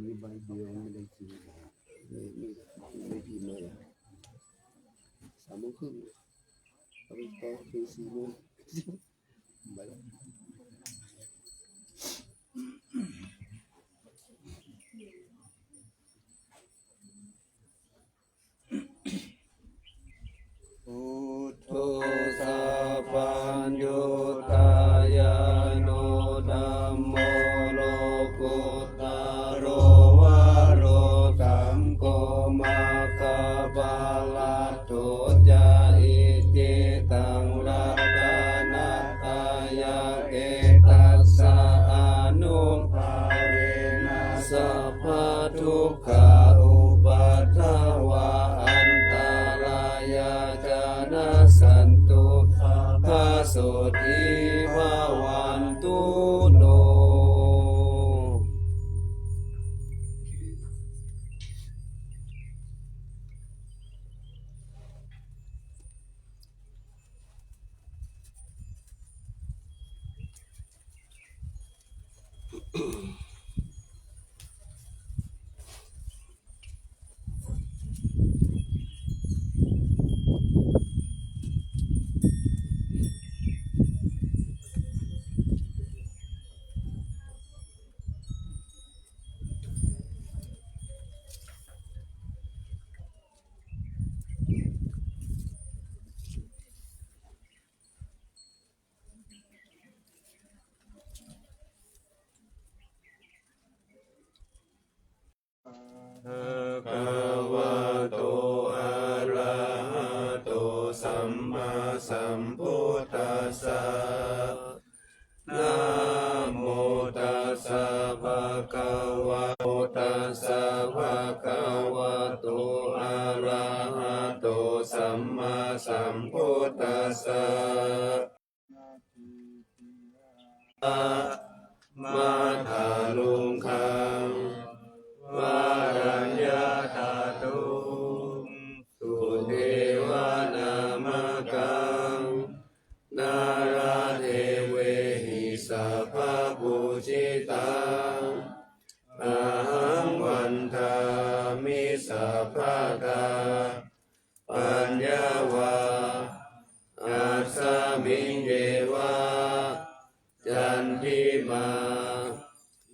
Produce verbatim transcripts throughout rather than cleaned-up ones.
มีใบเดียวไม่ได้ซื้อมา ไม่ไม่ไม่พิมพ์มาเลย สามโมงครึ่ง เอาไปต่อถึงสี่โมง ไปแล้ว Buddho sabbaññutañāṇo dhammo lokuttaro varo saṅgho maggaphalaṭṭho ca. Iccettaṃ ratanattayake tassa anubhāvena sabbadukkhā upaddavā antarāyā ca nassantu sabbaṃ sotthī bhavantu no. Bhagavato arahato sammāsambuddhassa. Namo tassa bhagava-, tassa bhagavato arahato sammāsambuddhassa. Mātā luṅgaṃ varaññā dātuṃ sudevanāmakam nāradevehi sabbapūjitaṃ. Ahaṃ vandāmi sabbadā paññā vā asmiññeva candimā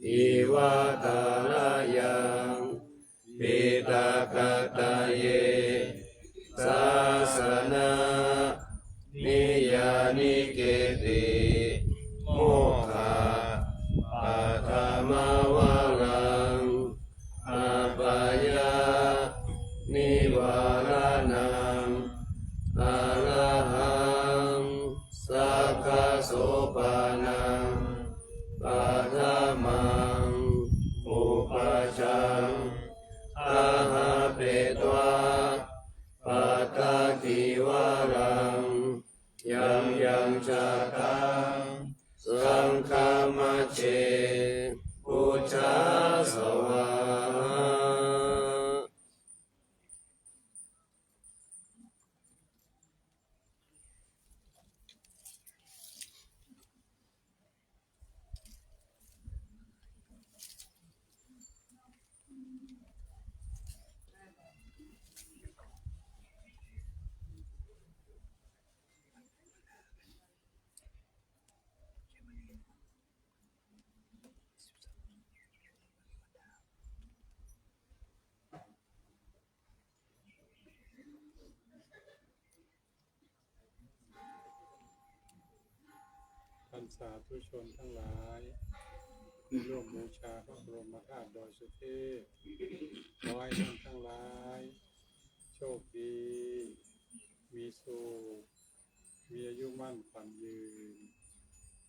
iva tharayaṃ piṭakattaye sāsana niyaniketi mokkhapathimavaraṃ apāyanivāraṇaṃ arahaṃ sakkasopanam paṭhamaṃ upajjhaṃ āhāpetvā pattagīvaraṃ yaṃ yaṃ jātaṃ saṅghamajjhe pūjāsvā. ท่านสาธุชนทั้งหลาย ที่ร่วมบูชาพระบรมธาตุดอยสุเทพ ขอให้ท่านทั้งหลาย โชคดี มีสุข มีอายุมั่นขวัญยืน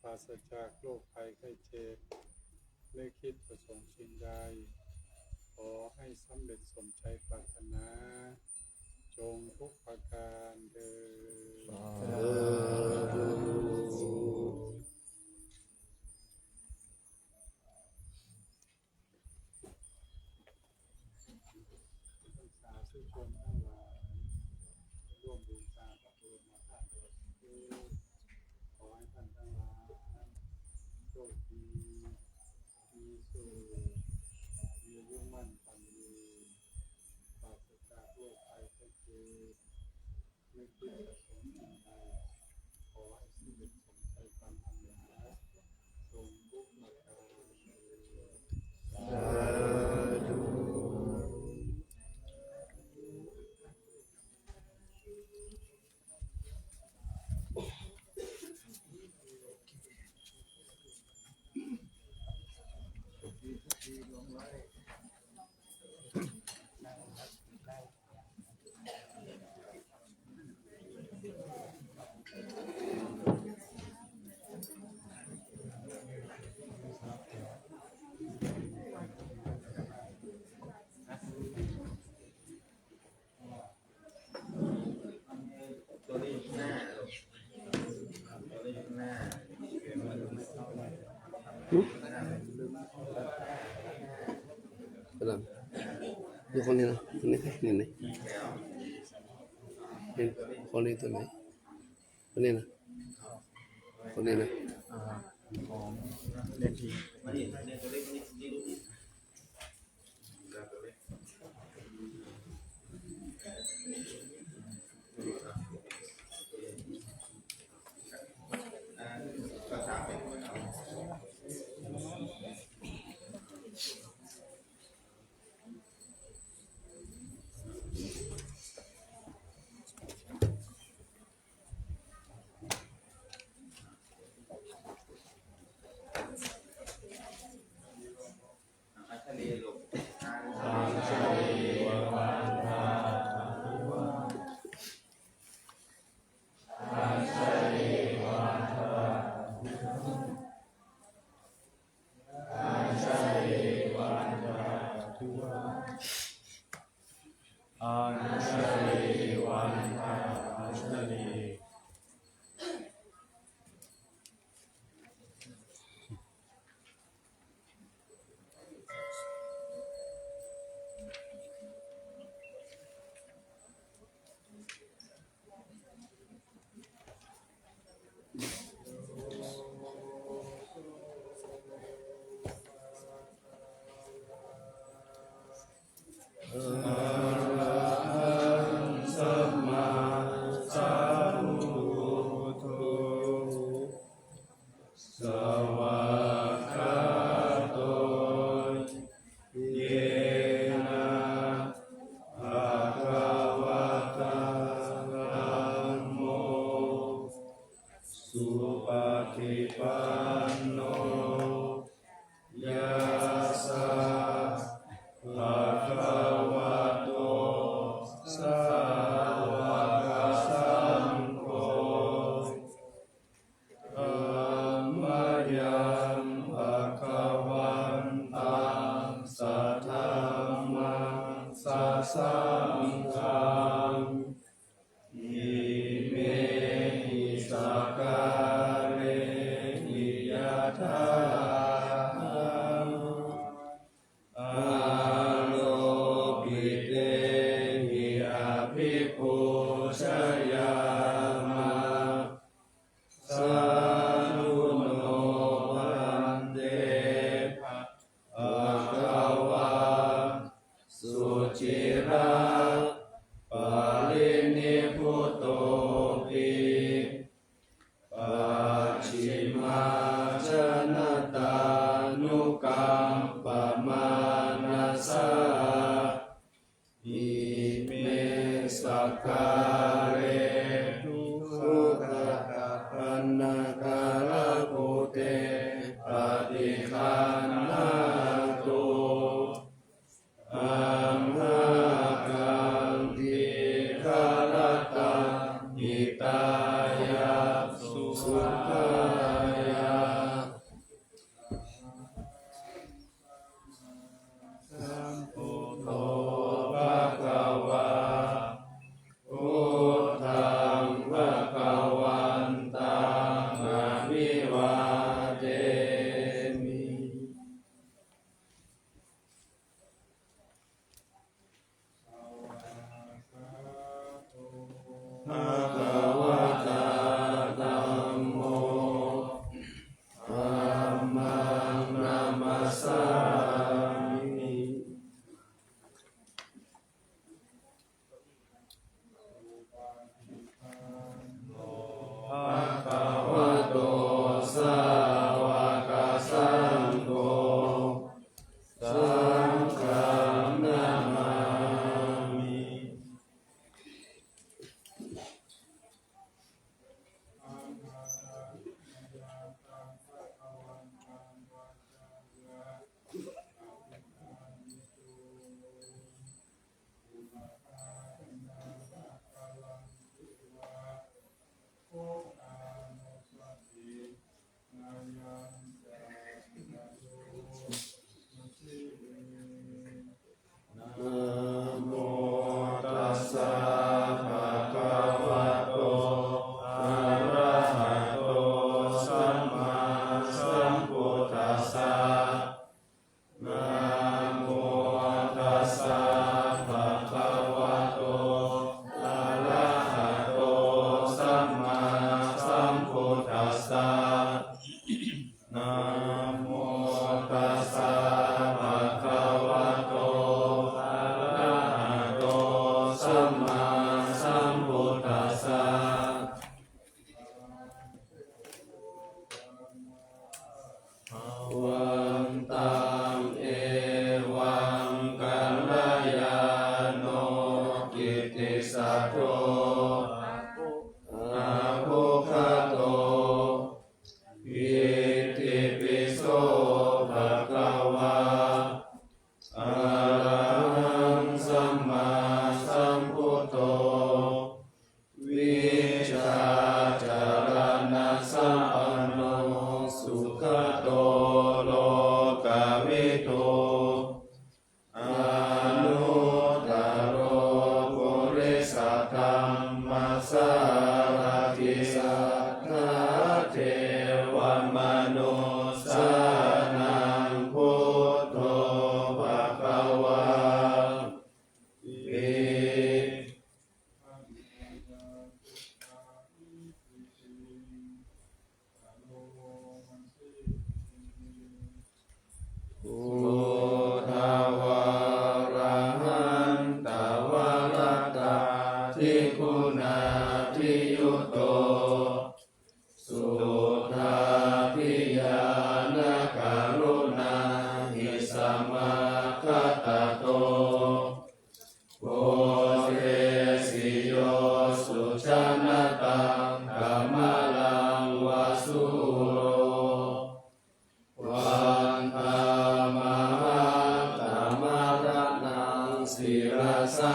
ปราศจากโรคภัยไข้เจ็บ นึกคิดประสงค์สิ่งใด ขอให้สำเร็จสมใจปรารถนา จงทุกประการเทอญ สาธุ สาธุชนทั้งหลาย ร่วมบูชาพระบรมธาตุดอยสุเทพ ขอให้ท่านทั้งหลาย โชคดี มีสุข มีอายุมั่นขวัญยืน ปราศจากโรคภัยไข้เจ็บ นึกคิดประสงค์สิ่งใด ขอให้สำเร็จสมใจปรารถนา สมทุกประการเทอญ สาธุ กำลังดูคนนี้นะ คนนี้ นี่ นี่ นี่ คนนี้ตัวไหน คนนี้นะ คนนี้นะ อ่า ของเลขที่ Anjali, Anjali. Arahaṃ sammāsambuddho svākkhāto yena bhagavatā dhammo supaṭipanno yassa bhagavato sāvakasaṅgho tammayaṃ bhagavantaṃ sadhammaṃ sasaṅghaṃ imehi sakkārehi yathārahaṃ āropitehi abhipūjayāma. Sādhu no bhante bhagavā suciraparinibbutopi pacchimājanatānukampamānasā ime sakkāre duggatapaṇṇākārabhūte paṭiggaṇhātu. Amhākaṃ Sahagatā, bodhesi yo sujanataṃ kamalaṃ va sūro, vandāmahaṃ tamaraṇaṃ sirasā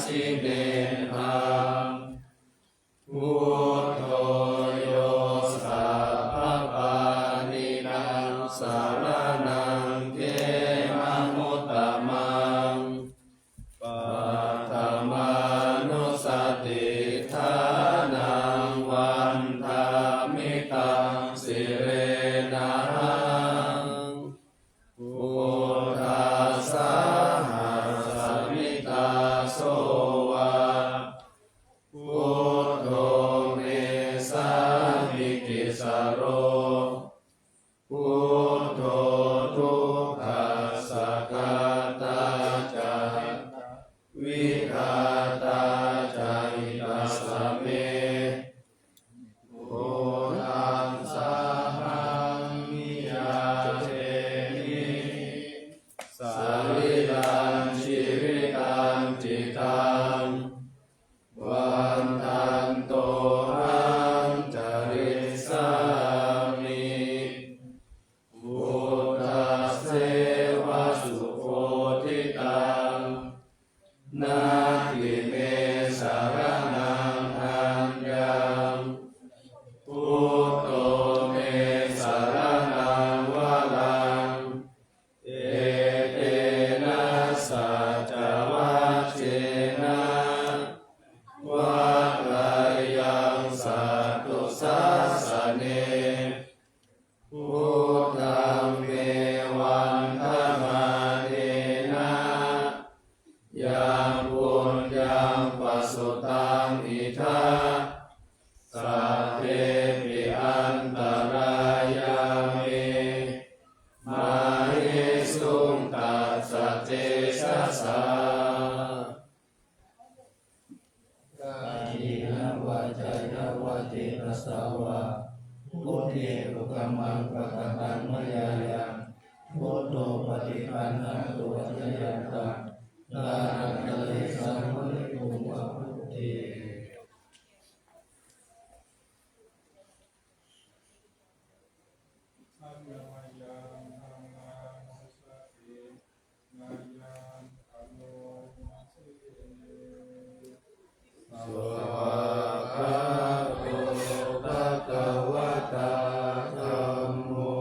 jinendaṃ. Buddho yo sabbapāṇīnaṃ saraṇaṃ khemamuttamaṃ, paṭhamānussatiṭṭhānaṃ vandāmi taṃ sirenahaṃ. Buddhassāhasmi dāso va, buddho me sāmikissaro, buddho dukkhassa ghātā ca vidhātā ca hitassa me. Buddhaṃ sahaṃ niyyādemi sarīrañjīvitañcidaṃ, vandantohaṃ carissāmi buddhasseva subodhitaṃ. Natthi me saraṇaṃ aññaṃ, buddho me saraṇaṃ varaṃ, etena saccavajjena vaḍḍheyyaṃ satthu sāsane. Buddhaṃ me vandamānena yaṃ puññaṃ pasutaṃ idha, sabbepi antarāyā me māhesuṃ tassa tejasā. Kāyena vācāya va cetasā vā, buddhe kukammaṃ pakataṃ mayā yaṃ, buddho paṭiggaṇhatu accayantaṃ, kālantare saṃvarituṃ va buddhe. Svākkhāto bhagavatā dhammo,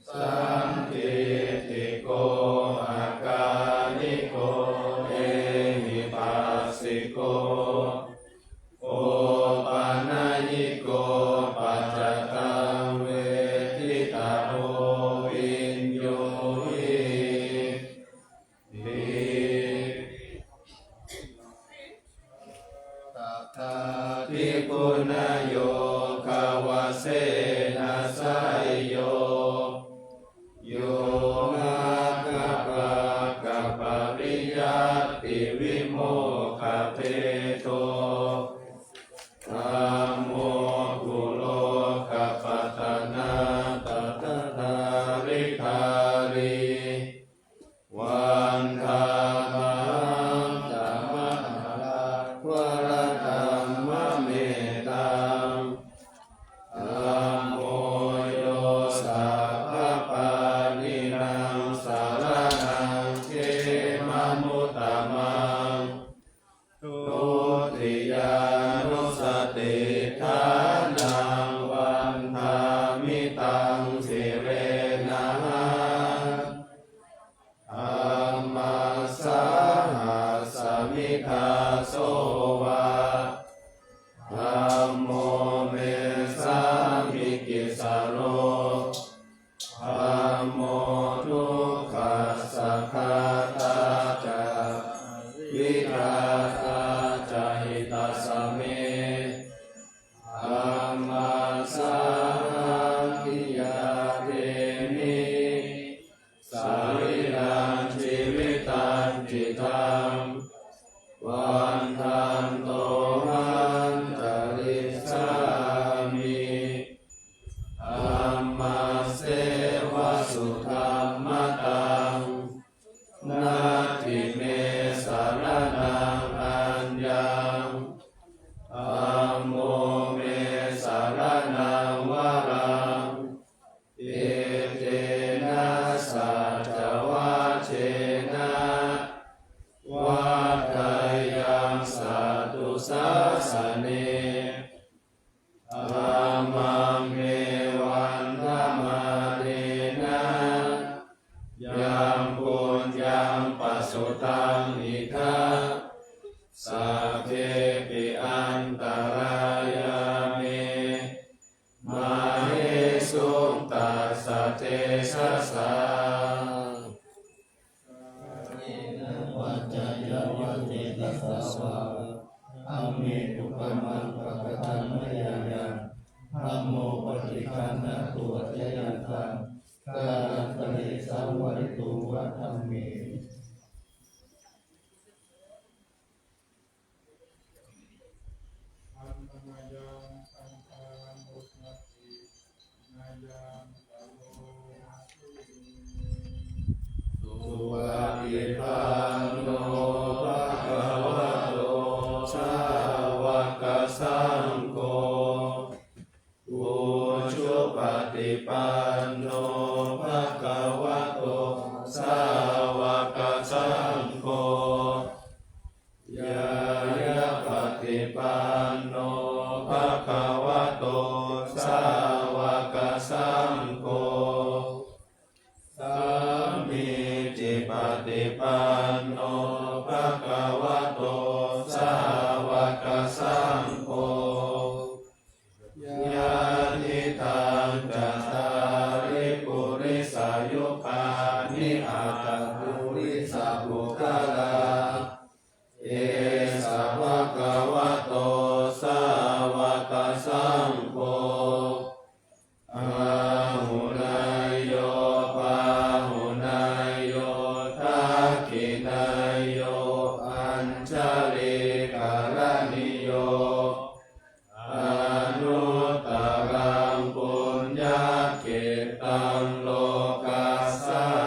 sandiṭṭhiko akāliko ehipassiko, opanayiko paccattaṃ veditabbo viññūhīti. Atthādi guṇayogavasena seyyo, yogapakkhapariyattivimokkhabhedo, dhammo kulokapatanā tadadhāridhārī, vandāmahaṃ tamaharaṃ varadhammametaṃ. Dhammo yo sabbapāṇīnaṃ saraṇaṃ khemamuttamaṃ, dutiyānussatiṭṭhānaṃ vandāmi taṃ sirenahaṃ. Dhammassāhasmi dāso va, dhammo me sāmikissaro, dhammo dukkhassa ghātā ca vidhātā ca hitassa me. Dhammassāhaṃ niyyādemi sarīrañjīvitañcidaṃ, vandantohaṃ carissāmi dhammasseva sudhammataṃ. pasutaṃ idha, sabbepi antarāyā me, māhesuṃ tassa tejasā. Kāyena vācāya va cetasā vā, dhamme kukammaṃ pakataṃ mayā yaṃ, dhammo paṭiggaṇhatu accayantaṃ, kālantare saṃvarituṃ va dhamme. Supaṭipanno bhagavato sāvakasaṅgho, ujupaṭipanno bhagavato sāvakasaṅgho, ñāyapaṭipanno bhagavato sāvakasaṅgho, sāmīcipaṭipanno bhagavato sāvakasaṅgho, yadidaṃ cattāri purisayugāni aṭṭha purisapuggalā, esa bhagavato sāvakasaṅgho, āhuneyyo pāhuneyyo dakkhiṇeyyo añjalikaraṇīyo, anuttaraṃ puññakkhettaṃ lokassāti.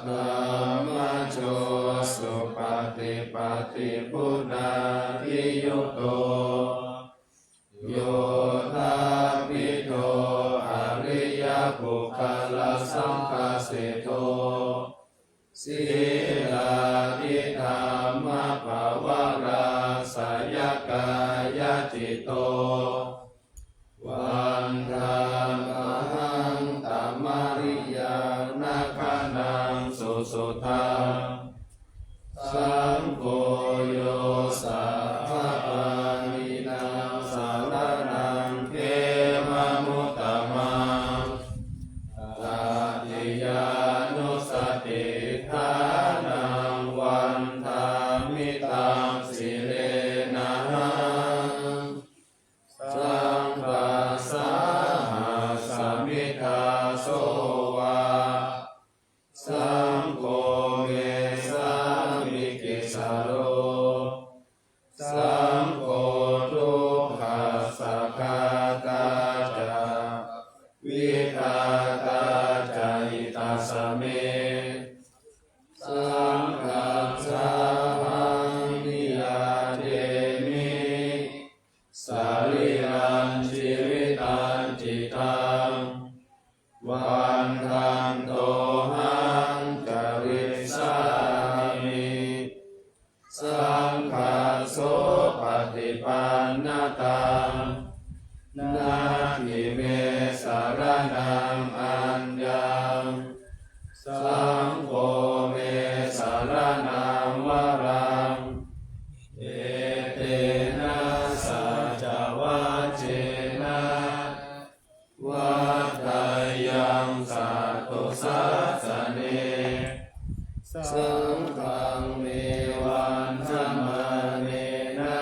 Saddhammajo supaṭipattiguṇādiyutto, yoṭṭhabbidho ariyapuggalasaṅghaseṭṭho, sīlādidhammapavarāsayakāyacitto, vandāmahaṃ tamariyaṃ naghanaṃ susuddhaṃ. Saṅgho yo sabbapāṇīnaṃ saraṇaṃ khemamuttamaṃ, tatiyānussatiṭṭhānaṃ vandāmi taṃ sirenahaṃ. Saṅghassāhasmi dāso va, saṅgho me sāmikissaro, saṅgho dukkhassa ghātā ca vidhātā ca hitassa me, saṅghassāhaṃ niyyādemi sarīrañjīvitañcidaṃ, vandantohaṃ carissāmi saṅghassopaṭipannataṃ. Natthi me saraṇaṃ aññaṃ, saṅgho me saraṇaṃ varaṃ, etena saccavajjena vaḍḍheyyaṃ satthu-sāsane. Saṅghaṃ me vandamānena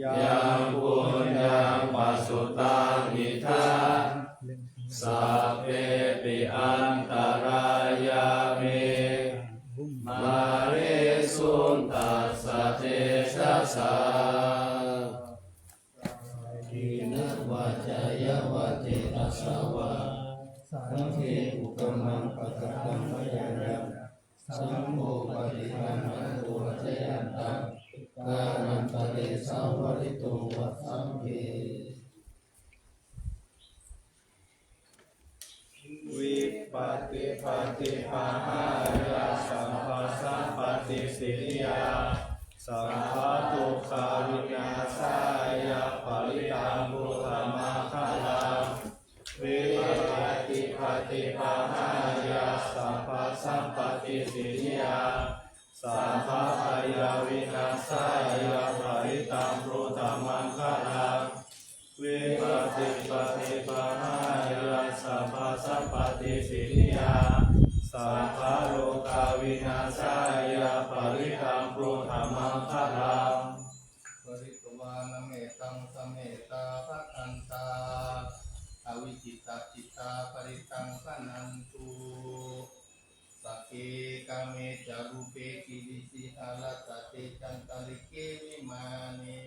yaṃ puññaṃ pasutaṃ idha, sabbepi antarāyā me māhesuṃ tassa tejasā. Kāyena vācāya va cetasā vā, saṅghe kukammaṃ pakataṃ mayā yaṃ, saṅgho paṭiggaṇhatu accayantaṃ, kālantare saṃvarituṃ va saṅghe. Vipattipaṭibāhāya sabbasampattisiddhiyā, Sabbadukkhāvināsāya parittaṃ brūtha maṅgalaṃ. Vipattipaṭibāhāya sabbasampattisiddhiyā, sabbabhayavināsāya parittaṃ brūtha maṅgalaṃ. Vipattipaṭibāhāya sabbasampattisiddhiyā, sabbarogavināsāya parittaṃ brūtha maṅgalaṃ. Pharitvāna mettaṃ sametā bhadantā, avikkhittacittā parittaṃ bhaṇantu. Sagge kāme ca rūpe girisikharataṭe cantalikkhe vimāne,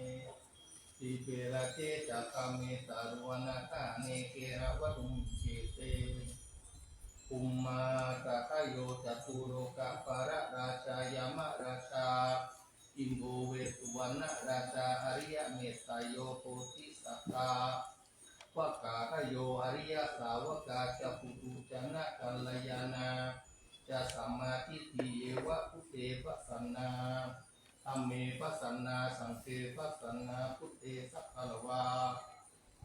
dīpe raṭṭhe ca gāme taruvanagahane gehavatthumhi khette, bhummā cakkhayā catulokapālarājā yamarājā indo vessuvaṇṇarājā ariyametteyyo bodhisattāvagga hadayo ariyasāvakā ca puthujjanakalyāṇā ca sammādiṭṭhi ye ca buddhe pasannā dhamme pasannā saṅghe pasannā buddhe sagāravā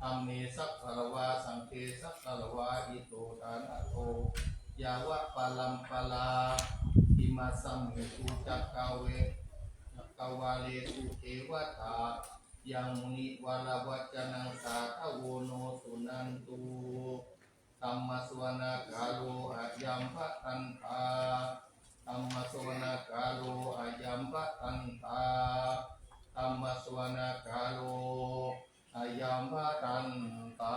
dhamme sagāravā saṅghe sagāravā ito ṭhānato yāva paramparā imasmiṃ su cakkave cakkavāḷesu devatā yaṃ munivaravacanaṃ sādhavo no suṇantu. Dhammassavanakālo ayam bhadantā. Dhammassavanakālo ayam bhadantā. Dhammassavanakālo ayam bhadantā.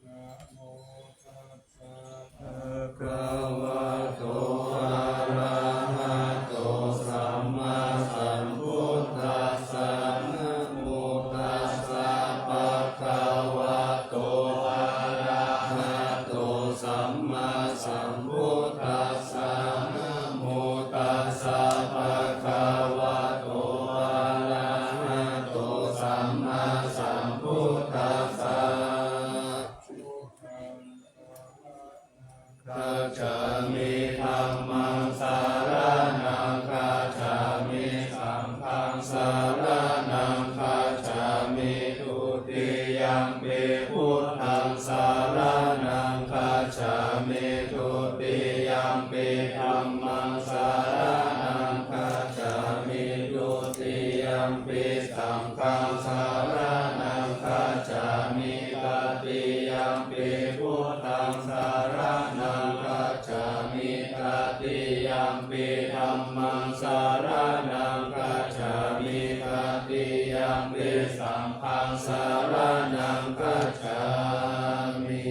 Namo tassa bhagavato arahato sammāsambuddhassa. Namo tassa bhagavato arahato sammāsambuddhassa. Namo tassa bhagavato arahato sammāsambuddhassa. Gacchāmi. Dhammaṃ saraṇaṃ gacchāmi. Saṅghaṃ saraṇaṃ gacchāmi. Dutiyampi buddhaṃ saraṇaṃ gacchāmi. Dutiyampi dhammaṃ saraṇaṃ gacchāmi. Dutiyampi saṅghaṃ saraṇaṃ gacchāmi. Tatiyampi buddhaṃ saraṇaṃ gacchāmi. Tatiyampi dhammaṃ saraṇaṃ gacchāmi. Tatiyampi saṅghaṃ saraṇaṃ gacchāmi.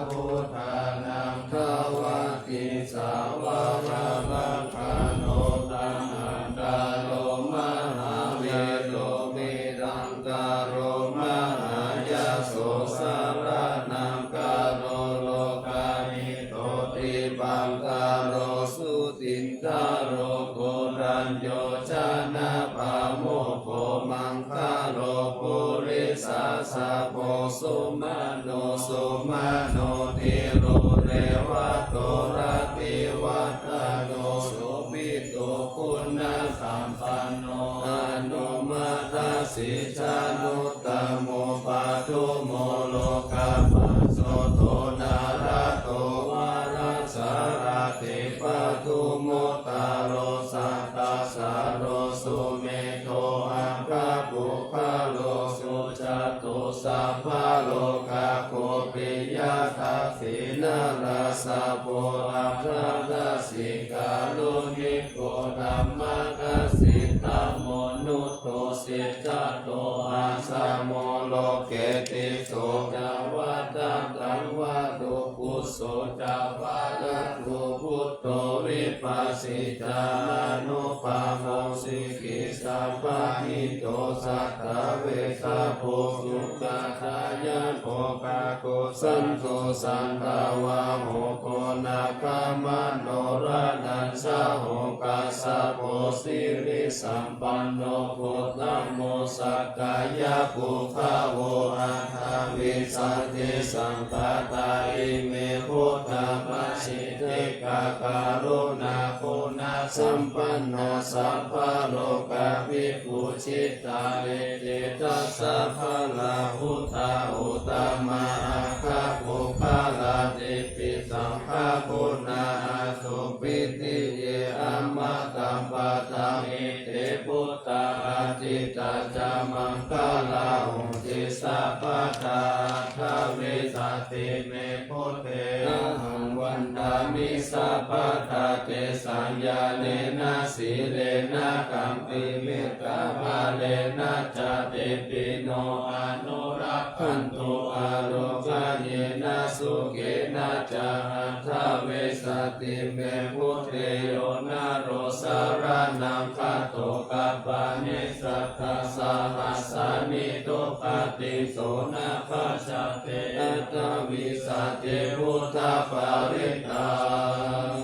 Sabbabuddhānaṃ dvattiṃsavara rakkhaṇo, taṇhaṅkaro mahāvīro, medhaṅkaro mahāyaso, saraṇaṅkaro lokahito, dīpaṅkaro jutiṅkaro, koṇḍañño janapāmokkho, maṅ galo purisāsabho, sumano sumano dhīro, revato rativaḍḍhano, sobhito guṇasampanno, anomadassī januttamo, padumo lokapajjoto, nāḷhado varasārathī, padumu ttaro sattasāro, sumedho maggapuggalā, sujāto sabbalokaggo, piyadassī narāsabho, atthadassī kāruṇiko, dhammadassī dhammo, nuddho sijjato, ajjhamo loke, tisso ca vajjattham varu, phusso ca paraṃ gu, buddho vipassī ca, manupamo sikhī sabbahito, satthā vetabbo sugatā ya, pokkhaggo santo santavāho, koṇāgamano raṇañjaho, kassapo sirisampanno, gotamo sakyapuṅgavo, aṭṭhavīsati saṅkhātā, ime buddhapajjimte karuṇāguṇasampanno sabbalokavibhū jitā riddhi dasabalahuṭṭhā uttamā āgā puggalā tipi saṅghaguṇā āsu pītiye amataṃ padaṃ. Iti buddhā atītā ca maṅgalā honti sabbadā aṭṭhavīsati me buddhe. Ahaṃ vandāmi sabbadā tesaṃ ñāṇena sīlena khantimettābalena ca tepi no anurakkhantu ārogyena sukhena ca aṭṭhavīsati me buddhe. Yo naro saraṇaṃ gato kappāni sattasahassāni duggatiṃ so na gacchati aṭṭhavīsati buddhaparittaṃ.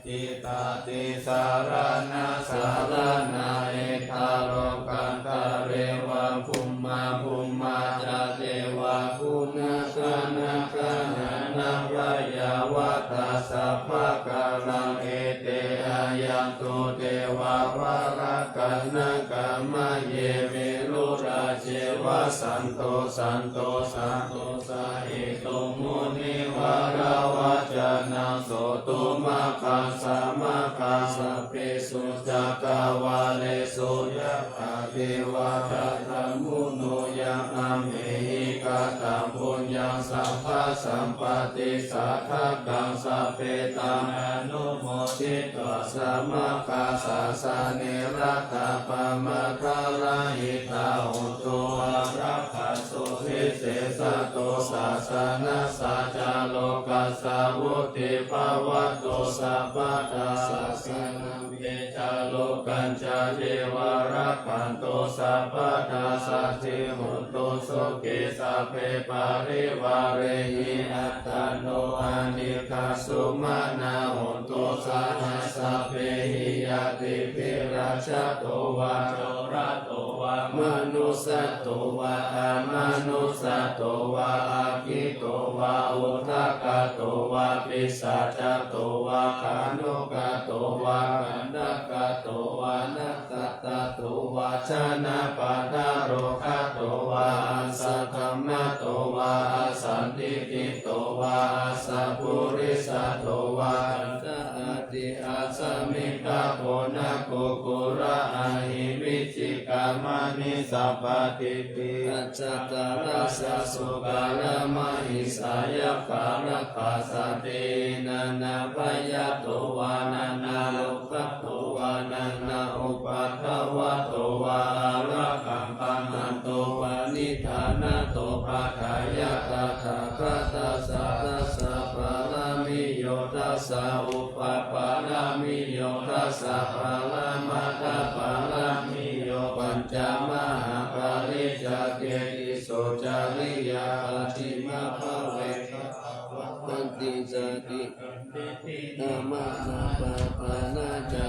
Iti saraṇa saraṇa ettha lokantare va bhummā bhummā ca devā guṇagaṇā gaṇanā va yāvatā sabbakālaṃ ete āyantu devā varakkhaṇakamaye merurājeva santo santo santo sahetuṃ munivaravacanaṃ sotumakkhaṃ samakkhaṃ sabbesu cakkavāḷesu yakkhā devā ca brahmuno yaṃ amhehi kataṃ puññaṃ sabbasampatti sādhakaṃ sabbe taṃ anumoditvā samaggā sāsane ratā pamādarahitā hontu ārakkhā so visesato sāsanassa ca lokassa vuḍḍhī bhavatu sabbadā sāsanampi ca lokañca ye vā rakkhantu sabbadā saddhī hontu sukhī sabbe parivārehi attano anīghā sumanā hontu saha sabbehi ñātibhi rajjhato vā corato vā manussato vā amanussato vā aggito vā udakato vā pisācato vā khāṇukato vā kaṇṭakato vā nakkhattato vā janapadaroggato vā asaddhammato vā asandiṭṭhito vā asappurisato vā asammikkhako nakkukura ahi vicchikamaṇisappadīpi acchataracchasūkaramahiṃsā yakkhā rakkhasati nānābhayato vā nānārogato vā nānāupaddavato vā ārakkhaṃ gaṇhantu paṇidhānato paṭṭhāya tathāgatassa dasa pāramiyo dasa upapāramiyo dasa paramatthapāramiyo pañca mahāpariccāge tisso cariyā pacchimabhave gabbhāvakkantiṃ jātiṃ adhigameyya mārā ca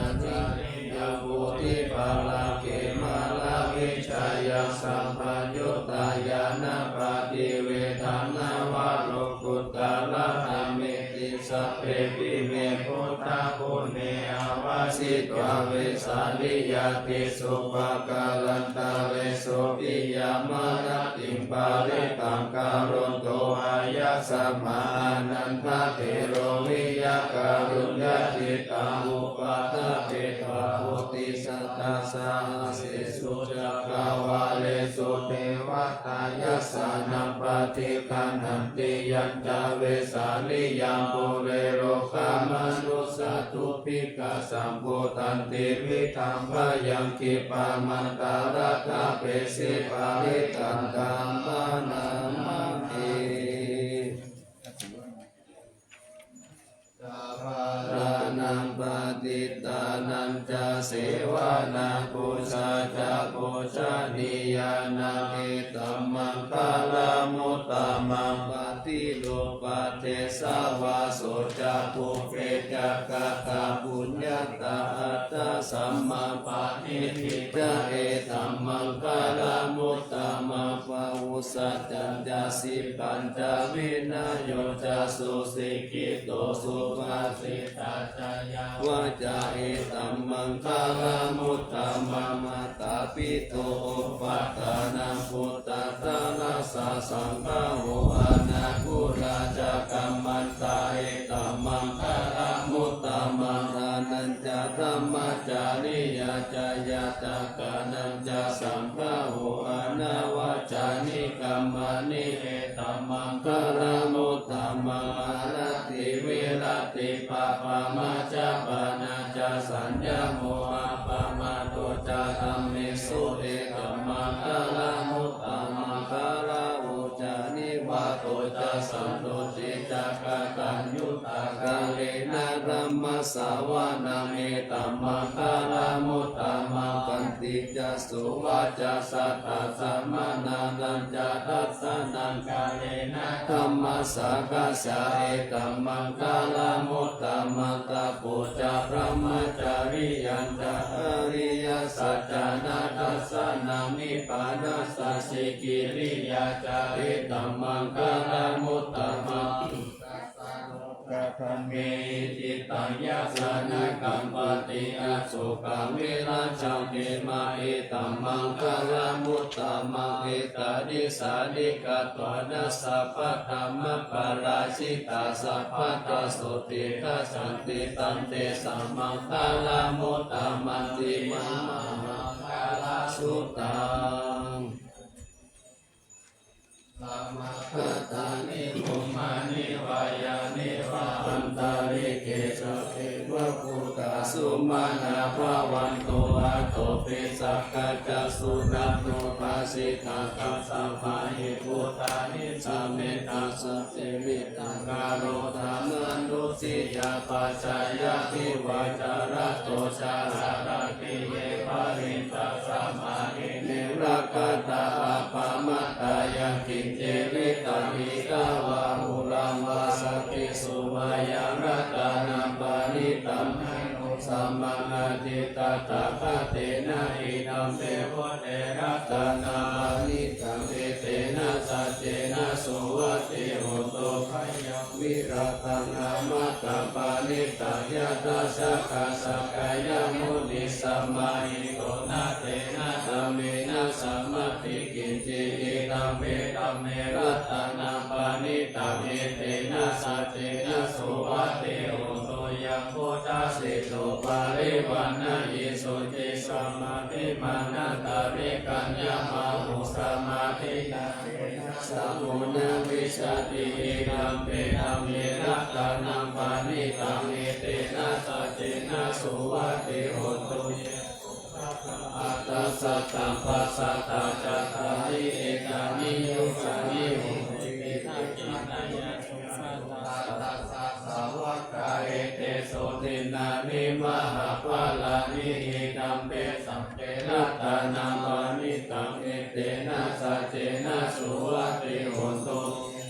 nibbutiṃ palakkhe mārāvijjeyya sampayuttā ñāṇappaṭivedhaṃ nava lokuttaradhammeti sabbepime buddhaguṇe āvajjitvā vesāliyā tīsu pākārantaresu piyamara tiṃ parittaṃ karonto āyasmā ānandatthero viya kāruññacittaṃ upaṭṭhapetvā koṭisatasahassesu cakkavāḷesu devatā yassāṇaṃ paṭiggaṇhanti yañca vesāliyaṃ pure rogāmanussadubbhi kkhasambhūtantividhaṃ bhayaṃ khippāmantaradhāpesi parittaṃ taṃ bhaṇāma he. Bālānaṃ paṇḍitānañca sevanā pūjā ca pūjanīyānaṃ etammaṅgalamuttamaṃ. Paṭirū padesavāso ca pubbe ca katapuññatā attasammāpaṇidhi ca etammaṅgalamuttamaṃ. Bāhusaccañca sippañca vinayo ca susikkhito subhāsitā ca yā vācā etammaṅgalamuttamaṃ. Mātāpituupaṭṭhānaṃ puttadārassa saṅgaho anākulā ca kammantā etammaṅgalamuttamaṃ. Dānañca dhammacariyā ca ñātakānañca saṅgaho anavajjāni kammāni etammaṅgalamuttamaṃ. Āratī viratī pāpā majjapānā ca saññamo appamādo ca dhammesu etammaṅgalamuttamaṃ. Gāravo ca nivāto ca santuṭṭhī ca kataññutā kālena dhammassavanaṃ etammaṅgalamuttamaṃ. Khantī ca sovacassatā samaṇānañca dassanaṃ kālena dhammasākacchā etammaṅgalamuttamaṃ. Tapo ca brahmacariyañca ariyasaccāna dassanaṃ nibbānasacchikiriyā ca etammaṅgalamuttamaṃ. Dhammāni cittaṃ yassa na kampati asokaṃ virajaṃ khemaṃ etammaṅgalamuttamaṃ. Etādisāni katvāna sabbatthamaparājitā sabbattha sotthiṃ gacchanti tantesaṃ maṅgalamuttamanti. Mahāmaṅgalasuttaṃ. Samāgatāni bhummāni vā yāni va antalikkhe sabbeva bhūtā sumanā bhavantu. Athopi sakkacca suṇantu bhāsitaṃ. Tasmā hi bhūtā nisāmetha satte mettaṃ karotha mānusiyā pajāya. Divā ca ratto ca haranti ye baliṃ tasmā hi ne rakkhatha appamattā. Yaṅkiñci vittaṃ idha vā huraṃ vā saggesu vā yaṃ ratanaṃ paṇītaṃ na no samaṃ atthi tathāgatena idampi buddhe ratanaṃ paṇītaṃ etena saccena suvatthi hotu. Khayaṃ virataṃ amataṃ paṇītaṃ yadajjhagā sakyamunī samāhito na tena dhammena samatthi kiñci idampi dhamme ratanaṃ paṇītaṃ etena saccena suvatthi hotu. Yaṃ buddhasīso parivaṇṇayī suciṃ samādhimānantarikaññamāhu samādhinā tena samo na vijjati idampi dhamme ratanaṃ paṇītaṃ etena saccena suvatthi hotu. Ye puggalā aṭṭha sataṃ pasatthā cattāri etāni yugāni honti paññattiyañca aṭṭha sahassaṃ vaggā etesu dinnāni mahapphalāni idampi saṅghe ratanaṃ paṇītaṃ etena saccena suvatthi hotu. Ye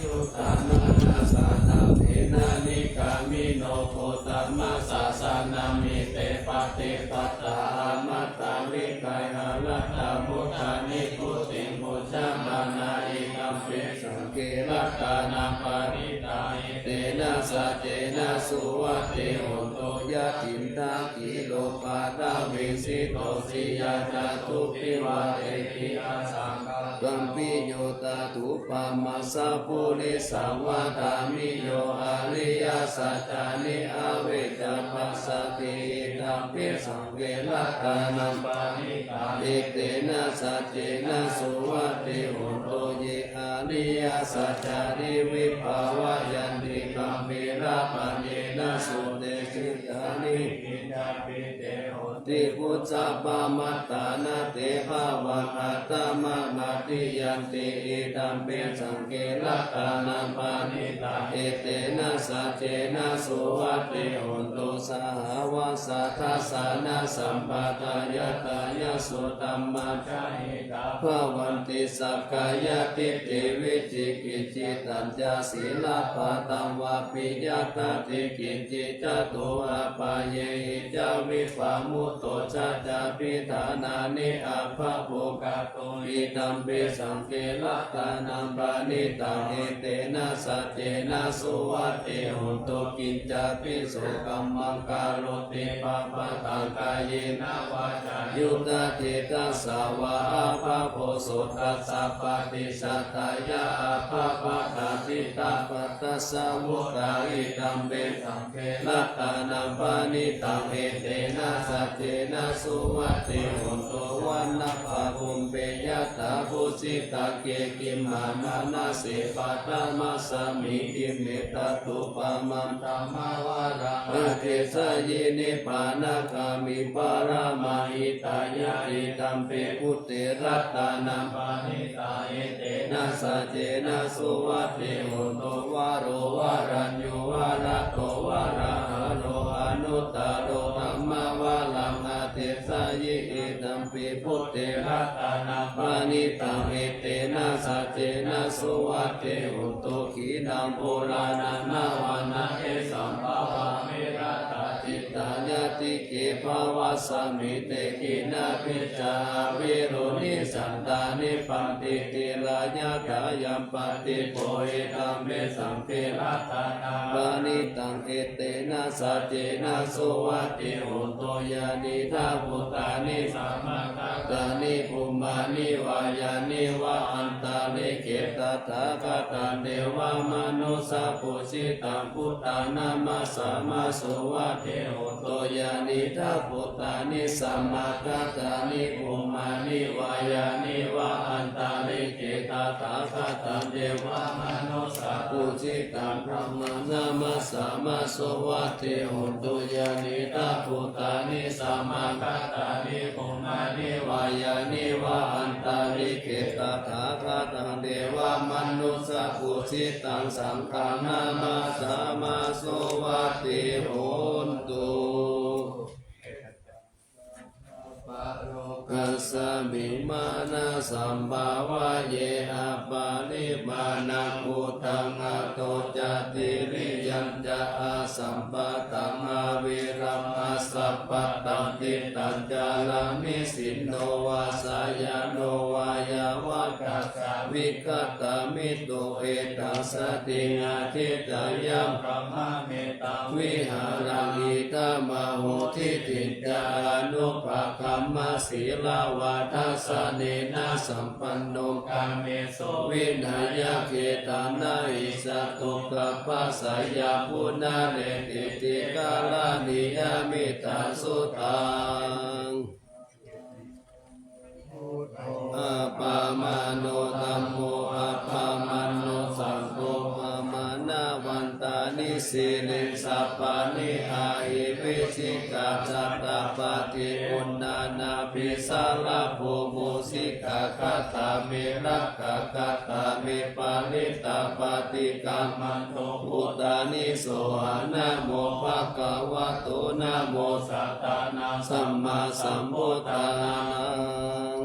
suppayuttā manasā daḷhena nikkāmino gotamasā sannamhi te pattipattā amataṃ vigayha laddhā mudhā nibbutiṃ bhuñjamānā idampi saṅghe ratanaṃ paṇītaṃ etena saccena suvatthi hotu. Yathindakhīlo paṭhaviṃ sito siyā catubbhi vātehi asaṅkā tampi yo tathūpamā sappurisaṃ vadāmi yo ariyasaccāni avecca passati idampi saṅghe ratanaṃ paṇītaṃ etena saccena suvatthi hotu. Ye ariyasaccāni vibhāvayanti gambhīrapaññena sutejuttāni idampi te honti bhusappamattā na te bhavaṃ aṭṭhamamādiyanti idampi saṅghe ratanaṃ paṇītaṃ etena saccena suvatthi hotu. Sahāvassa dassanasampadāya, thāyasu dhammā jahitā bhavanti, sakkāyadiṭṭhi vicikicchitañca, sīlabbataṃ vāpi yadatthi kiñci, catūhapāyehi ca vippamuttā, cha cābhiṭhānāni abhabbo kātuṃ. Idampi saṅghe ratanaṃ paṇītaṃ, etena saccena suvatthi hotu. Kiñcāpi so kammaṃ karoti pāpakaṃ, kāyena vācāyuda cetasā vā, abhabbo so tassa paṭicchadāya, abhabbatā diṭṭhapadassa vuttā. Idampi saṅghe ratanaṃ paṇītaṃ, etena saccena suvatthi hotu. Vanappagumbe yathā phussitagge, gimhānamāse paṭhamasmiṃ, gimhānantatthupamanā dhammavaraṃ, adesayī nibbānagāmiṃ paramaṃ hitāya. Idampi buddhe ratanaṃ paṇītaṃ, etena saccena suvatthi hotu. Varo varaññū varado varāharo, anuttaro dhammavaraṃ adesayī. Idampi buddhe ratanaṃ paṇītaṃ, etena saccena suvatthi hotu. Khīṇaṃ purāṇaṃ navaṃ natthi sambhavaṃ, viratacittāyatike bhavasmiṃ, te khīṇabījā avirūḷhichandā, nibbanti dhīrā yathāyampadīpo. Idampi saṅghe ratanaṃ paṇītaṃ, etena saccena suvatthi hotu. Yānīdha bhūtāni samāgatāni, bhummāni vā yāni va antalikkhe, tathāgataṃ devamanussapūjitaṃ, buddhaṃ namassāma suvatthi hotu. Yānīdha bhūtāni samāgatāni, bhummāni vā yāni va antalikkhe, tathāgataṃ devamanussapūjitaṃ, dhammaṃ namassāma suvatthi hotu. Yānīdha bhūtāni samāgatāni, bhummāni vā yāni va antalikkhe, tathāgataṃ devamanussapūjitaṃ, saṅghaṃ namassāma suvatthi hotu. Parokasmiṃ mānasambhāvaye aparimāṇaṃ, uddhaṃ adho ca tiriyañca, asambādhaṃ averaṃ asapattaṃ. Tiṭṭhañcaraṃ nisinno vā, sayāno vā yāvatassa vigatamiddho, etaṃ satiṃ adhiṭṭheyya, brahmametaṃ vihāraṃ idhamahu. Diṭṭhiñca anupagamma sīlavā dassanena sampanno, kāmesu vineyya gedhaṃ, na hi jātu gabbhaseyyaṃ punaretīti. Karaṇīyam idaṃ suttaṃ. Appamāṇo dhammo, appamāṇo saṅgho, pamāṇavantāni sirīsapāni, ahi vicchikā satapadī uṇṇānābhī sarabū mūsikā. Katā me rakkhā, katā me parittā, paṭikkamantu bhūtāni. Sohaṃ namo bhagavato, namo sattannaṃ sammāsambuddhānaṃ.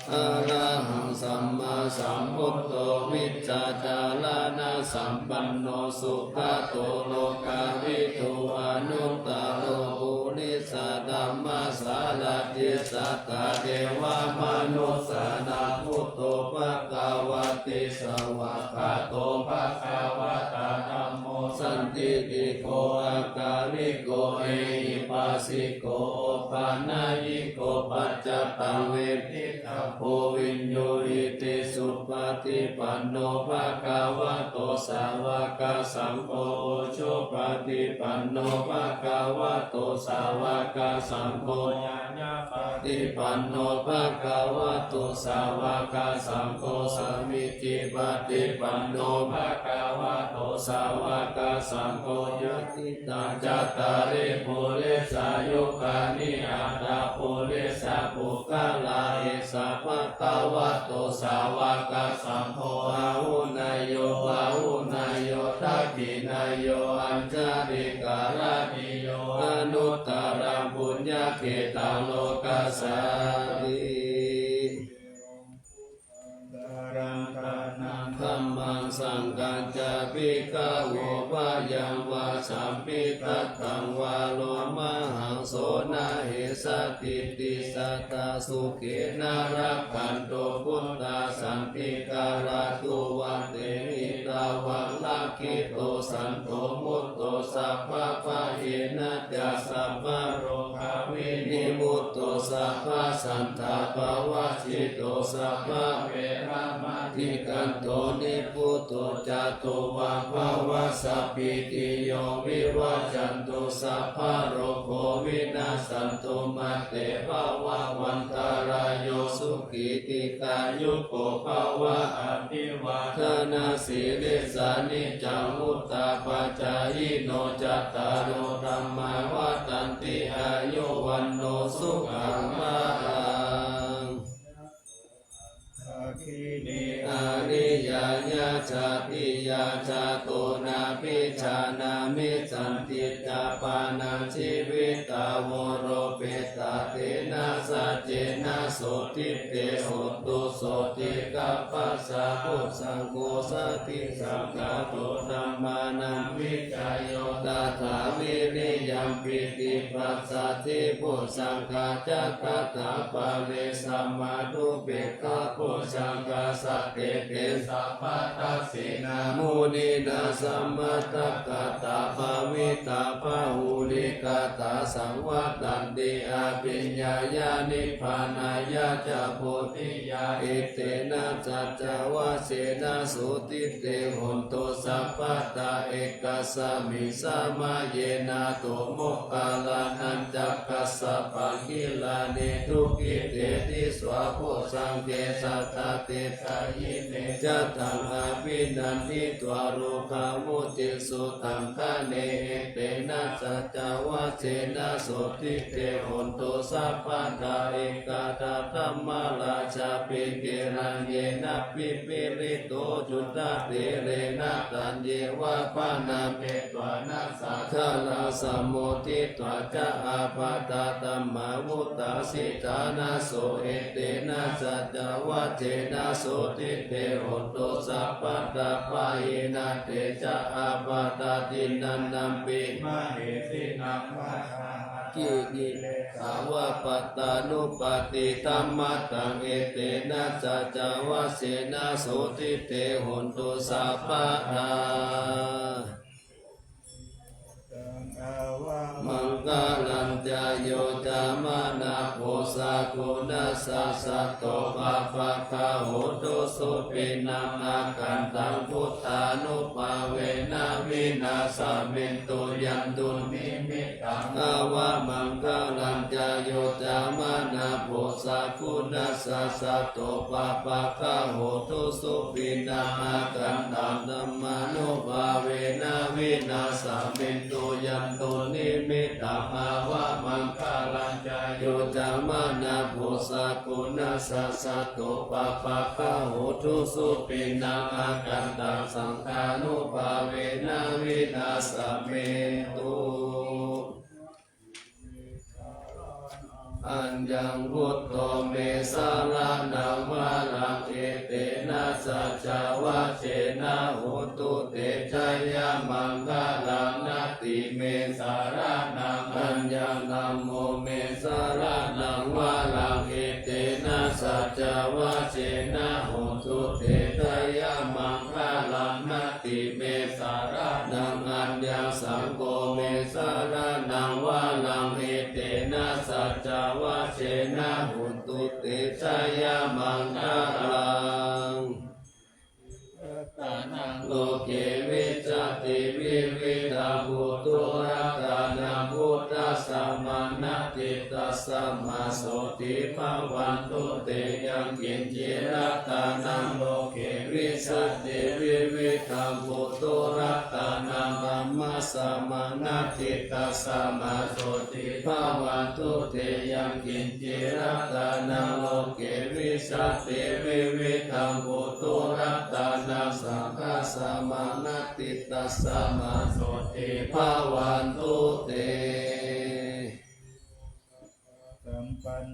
Arahaṃ sammāsambuddho vijjācaraṇasampanno sugato lokavidū anuttaro purisadammasārathi satthā devamanussānaṃ buddho bhagavāti. Svākkhāto bhagavatā dhammo sandiṭṭhiko akāliko ehipassiko opanayiko paccattaṃ veditabbo viññūhīti. Supaṭipanno bhagavato sāvakasaṅgho, ujupaṭipanno bhagavato sāvakasaṅgho, ñāyapaṭipanno bhagavato sāvakasaṅgho, sāmīcipaṭipanno bhagavato sāvakasaṅgho, yadidaṃ cattāri purisayugāni aṭṭha purisapuggalā, esa bhagavato sāvakasaṅgho, āhuneyyo pāhu Khetaṃ lokassa ti. Dhammaṃ saṅghañca bhikkhavo, bhayaṃ vā champidattaṃ vā lomahaṃso na hessatīti, sadā sukhena rakkhantu buddhā santikarā tuvaṭehi. Tāvaṃ rakkhi to santo mutto, sabbabhayena ca sabbarogavinimutto, sabbasantāpavajjito, sabbaveramatikkanto nibbuto ca tuvaṃmava. Sabbītiyo vivajjantu, sabbarogo vinassantu, mā te bhavatvantarāyo, sukhī dīghāyuko bhava. Abhivādanasīlissa niccaṃ vuḍḍhāpacāyino, cattāro dhammā vaḍḍhanti, āyu vaṇṇo sukhaṃ balaṃ. Dakkhiṇe ariyajātiyā, jāto nābhijānāmi sañcicca, pāṇaṃ jīvitā voropetā, tena saccena sotthi te hotu. Sotthi gabbhassa bojjhaṅgo, satisaṅkhāto dhammānaṃ vicayo, tathā viriyampīti passaddhi bojjhaṅgā ca, tathāpare samādhupekkhabojjhaṅgā, sattete sabbadassinā muninā sammadakkhātā, bhāvitā bahulīkatā, saṃvattanti abhiññāya nibbānāya ca bodhiyā. Etena saccavajjena sotthi te hotu sabbadā. Ekasmiṃ samaye nātho moggallānañca kassapaṃ, gilāne dukkhite disvā bojjhaṅge, satta desayi te ca taṃ abhinanditvā, rogā mucciṃsu taṅkhaṇe. Etena saccavajjena sotthi te hotu sabbadā. Ekadā dhammarājāpi gelaññenābhipīḷito, cundattherena taññeva bhaṇāpetvāna, sādaraṃ sammoditvā ca ābādhā tamhā vuṭṭhāsi ṭhānaso. Etena saccavajjena sotthi te hotu sabbadā. Pahīnā te ca ābādhā tiṇṇannampi mahesinaṃ, maggāhatakilesā va pattānuppattidhammataṃ. Etena saccavajjena sotthi te hotu sabbadā. Avamaṅgalañca yo cāmanāpo sakuṇassa saddo, pāpaggaho dussupinaṃ akantaṃ, buddhānubhāvena vināsamentu. Yandunnimittaṃ avamaṅgalañca yo cāmanāpo sakuṇassa saddo, pāpaggaho dussupinaṃ akantaṃ, dhammānubhāvena vināsamentu. Yandunnimittaṃ avamaṅgalañca yo cāmanāpo sakuṇassa saddo, pāpaggaho dussupinaṃ akantaṃ, saṅghānubhāvena vināsamentu. Aññaṃ buddho me saraṇaṃ varaṃ, etena saccavajjena hotu te jayamaṅgalaṃ. Natthi me saraṇaṃ aññaṃ, dhammo me saraṇaṃ varaṃ, etena saccavajjena hotu te jayamaṅgalaṃ. Natthi me saraṇaṃ aññaṃ, saṅgho me saraṇaṃ varaṃ, etena saccavajjena hotu te jayamaṅgalaṃ. Ratanaṃ loke vijjati vividhaṃ puthu, ratanaṃ buddhasamaṃ natthi, tasmā sotthī bhavantu te. Yaṅkiñci ratanaṃ loke vijjati vividhaṃ puthu, ratanaṃ dhammasamaṃ natthi, tasmā sotthī bhavantu te. Yaṅkiñci ratanaṃ loke vijjati vividhaṃ puthu, ratanaṃ saṅghasamaṃ natthi, tasmā sotthī bhavantu te.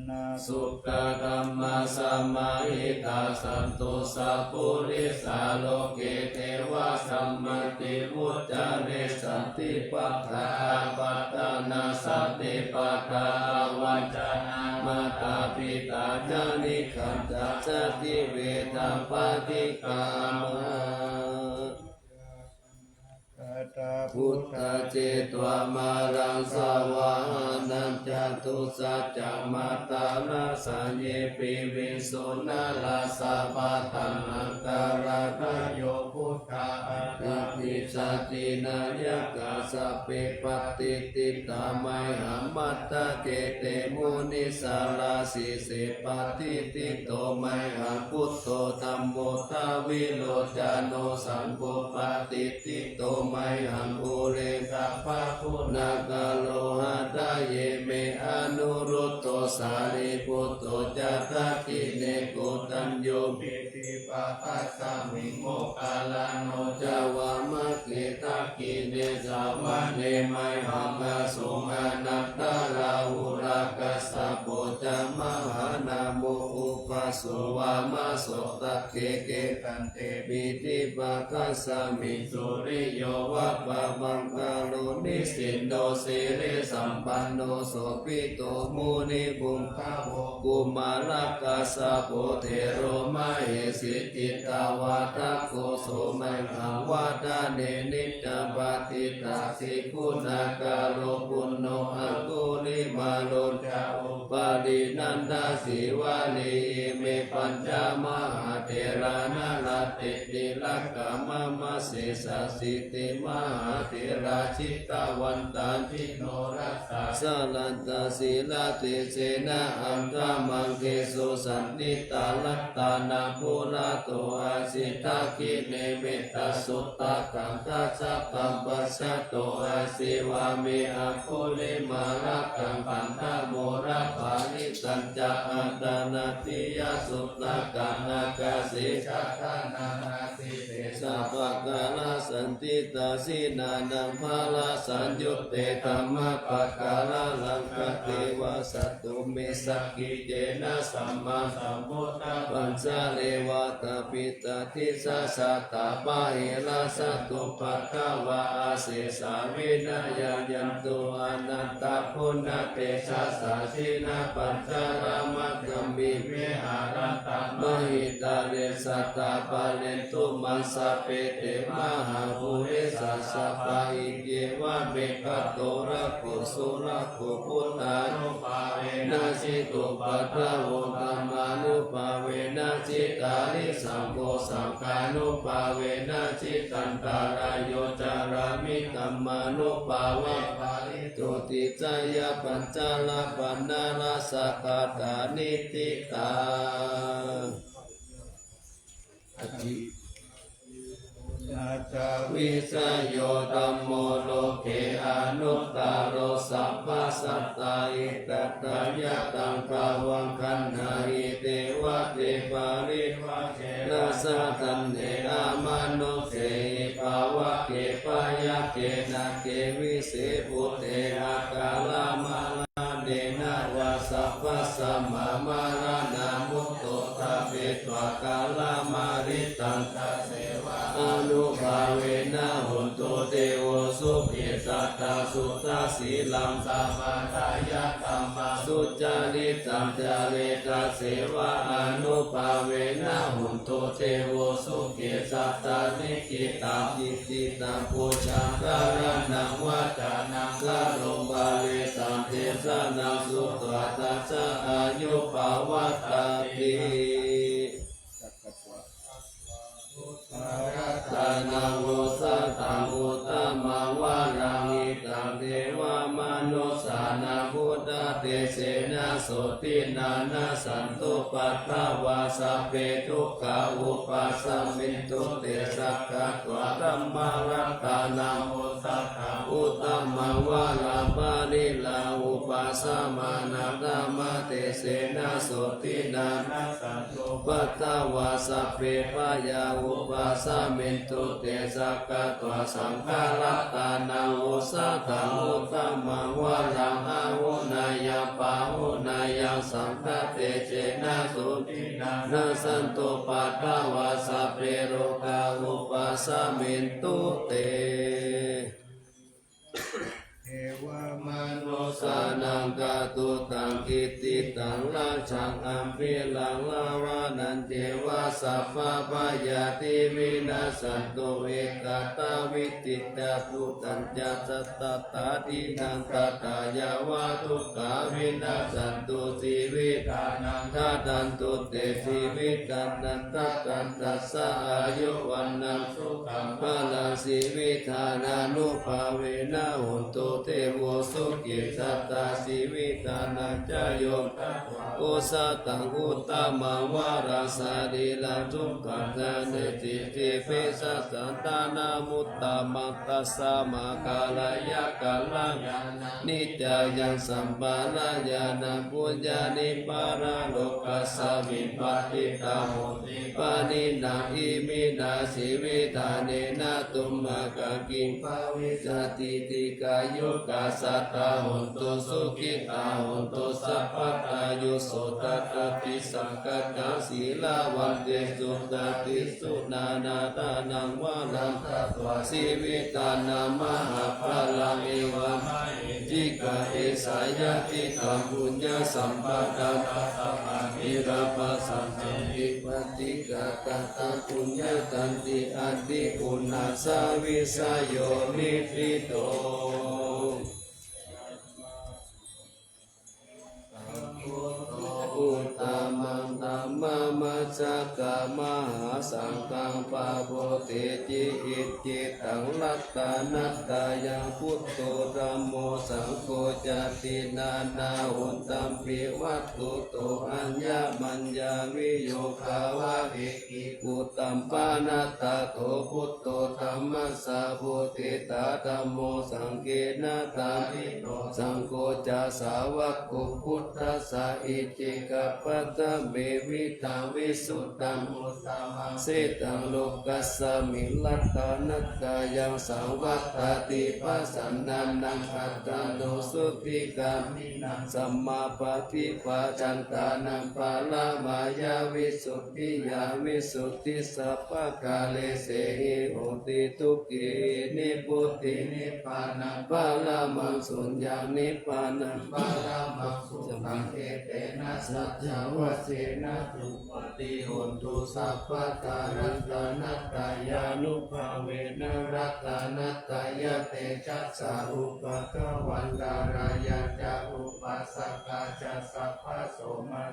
Sukkadhammasamāhitā, santo sappurisā loke, devā samitiṃ vuccare. Sati pādā apattanā, sati pādā avañcanā, mātā pitā ca nikkhantā, jāti vedappaṭikkama. Buddhā cetvā māraṃ savāhanaṃ, catusaccamātarasaṃ, ye piviṃsu narāsabhā. Taṇhaṅkarādayo buddhā, aṭṭhavīsati nāyakā, sabbe patiṭṭhitā mayhaṃ, matthake te munissarā. Sīse patiṭṭhito mayhaṃ, buddho dhammo dvilocano, saṅgho patiṭṭhito mayhaṃ, ure sabbaguṇākaro. Hadaye me anuruddho, sārīputto ca dakkhiṇe, koṇḍañño piṭṭhibhāgasmiṃ, moggallāno ca vāmake. Dakkhiṇe savane mayhaṃ, āsuṃ ānandarāhulā, kassapo ca mahānāmo, ubhāsuṃ vāmasotake. Kesante piṭṭhibhāgasmiṃ, suriyo va pabhaṅkaro, nisinno sirisampanno, sobhito munipuṅgavo. Kumārakassapo thero, mahesī cittavādako, so mayhaṃ vadane niccaṃ, patiṭṭhāsi guṇākaro. Puṇṇo aṅgulimālo ca, upālī nandasīvalī, ime pañca mahātherā, nalāṭe tilakā mama. Sesāsīti mahātherā, jitavantā jinorasā, jalantā sīlatejena, aṅgamaṅgesu saṇṭhitā. Ratanaṃ purato āsi, dakkhiṇe mettasuttakaṃ, dhajaggaṃ pacchato āsi, vāme aṅgulimālakaṃ. Khandhamoraparittañca, āṭānāṭiyasuttakaṃ, ākāse chadanaṃ āsi, sesā pākārasaṇṭhitā. Jinānaṃ balasaṃyutte, dhammapākāralaṅkate, vāsato me sakiccena, sammā sambuddhapañjare. Vātapittādisañjātā, bāhirajjhattupaddavā, asesā vinayaṃ yantu, anantaguṇatejasā. Jinapañjaramajjhamhi, viharantaṃ mahītale, sattā pālentu maṃ sabbe, te mahāpurisāsabhā. Icceva me gatorakkho, surakkho, buddhānubhāvena jitupaddavo, dhammānubhāvena jitārisaṅgho, saṅghānubhāvena jitantarāyo, carāmi dhammānubhāvena, parittaṃ vihāya. Pañca lābhā nālāsa dātā niṭṭhitā. Atthi. Atthi vijayo dhammo, loke anuttaro, sabbasattāhitatthāya. Taṃ tvaṃ gaṇhāhi devate, parivajje rājadaṇḍe, amanussāhi pāvake, byagghe nāge vise bhūte, akāramaraṇena vā, sabbasmā maraṇā mutto, ṭhapetvā kālamaritantā. Devānubhāvena hontu devo, sukhī sadā suddhasīlā, sabbaṭṭhāyakammaṃ sucaritaṃ careta. Devānubhāvena hontu devo, sukhī sadā nikkhittaṃ, itthitabbo ca. Dhāraṇaṃ vācanaṃ garuṃ, parittaṃ desanaṃ sutvā, tassa āyu pavaḍḍhatīti. Ratanaṃ osathaṃ uttamaṃ varaṃ, hitaṃ devamanussānaṃ, buddhatejena sotthinā, nassantupaddavā sabbe, dukkhā vūpasamentu te. Sakkatvā dhammaratanaṃ osathaṃ uttamaṃ varaṃ, pariḷāhūpanissayaṃ Samānā dhammatejena sotthinā nassantupaddavā sabbe bhayā vūpasamentu te. Sakkatvā saṅgharatanaṃ osathaṃ uttamaṃ varaṃ āhuneyyaṃ pāhuneyyaṃ saṅghatejena sotthinā nassantupaddavā sabbe rogā vūpasamentu te. Evamanussānaṃ catuddaṃ kittitaṃ rājjaṃ ambhiraṃ ravanañceva sabbabhayādi vinassantu ekadā vitthiṃ ca phuṭṭhañca satthattha dīnaṃ tathā yāva dukkhā vinassantu jīvitānaṃ dadantu te jīvitañca dadantassā āyu vaṇṇaṃ sukhaṃ balaṃ jīvitadānubhāvena hontu devo sukhī sadā. Jīvitadañca yo osathaṃ uttamaṃ varaṃ sarīraṃ sukhañca sijjhī sīhipañjaraṃ uttamaṃ tasmā karaṇīyaṃ kalyāṇaṃ niccāyaṃ sampadaṃ yānaṃ puññāni paralokasmiṃ patiṭṭhāmhi pāṇinā iminā jīvitādinā tumhākaṃ kiṃ bhavissati dīghāyukā sadā hontu sukhitā hontu sabbadā. Yo sotthatthāpi saṅghattha sīlavantesu ñātisu ñāṇadaṃ varaṃ datvā jīvitadaṃ mahapphalaṃ evamhi cika esā ñātikaṃ puññasampadaṃ tasmā ne labbhasaṃsunti paṭighatānaṃ puññakkhettaṃ ti. Atthi uṇhissa vijayo niṭṭhito. Uttamaṃ dhammamajjhakamahāsaṅghaṃ pavattiti. Icchitaṃ ratanattayaṃ buddho dhammo saṅgho ca tiṇṇannahontampi vatthuto aññamaññaviyogavādeti. Uttamaṃ pāṇattato buddho dhammassa bodhisattā dhammo saṅghena paṭi saṅgho ca sāvako buddhassa. Icchikapañcamevitaṃ visuddhaṃ uttamaṃ sitaṃ lokasmiṃ ratanattayaṃ saṃvattati. Pasannānaṃ attano suddhigāmiṃ samāpattipājantānaṃ paramāya visuddhiyā visuddhi sabbakāresehi hoti. Dukkhehi nibbutiṃ nibbānaṃ paramaṃ suññaṃ nibbānaṃ paramaṃ sukhaṃ. Etena saccavajjena suvatthi hotu sabbadā. Ratanattayānubhāvena ratanattayatejasā upaddavaṃ ṭhānayañca upassakā ca sabbaso mā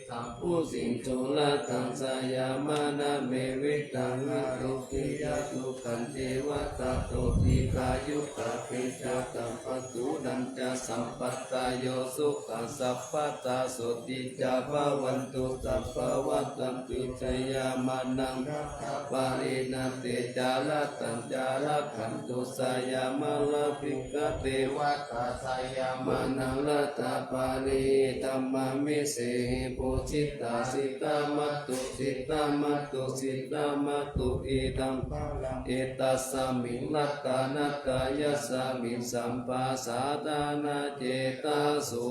sabbuṇṇantu. Ratanattayassayaṃ maṇaṃ me vitaṃ ārogyasukhañceva tato dīghāyukāpi ca. Tapassūnañca sampādayo sukhaṃ sabbadā sotthī ca bhavantu sabbadā. Ratanattayassayaṃ maṇaṃ ratanattayatejasā ratanattayārakkhantu. Sayaṃ mārā bhikkhave ratanattayassayaṃ maṇaṃ ratanattayadhammavisehi pūjitā jitamatto jitamatto jitamatto. Idaṃ balaṃ etasmiṃ ratanattayasmiṃ sampajānācetaso.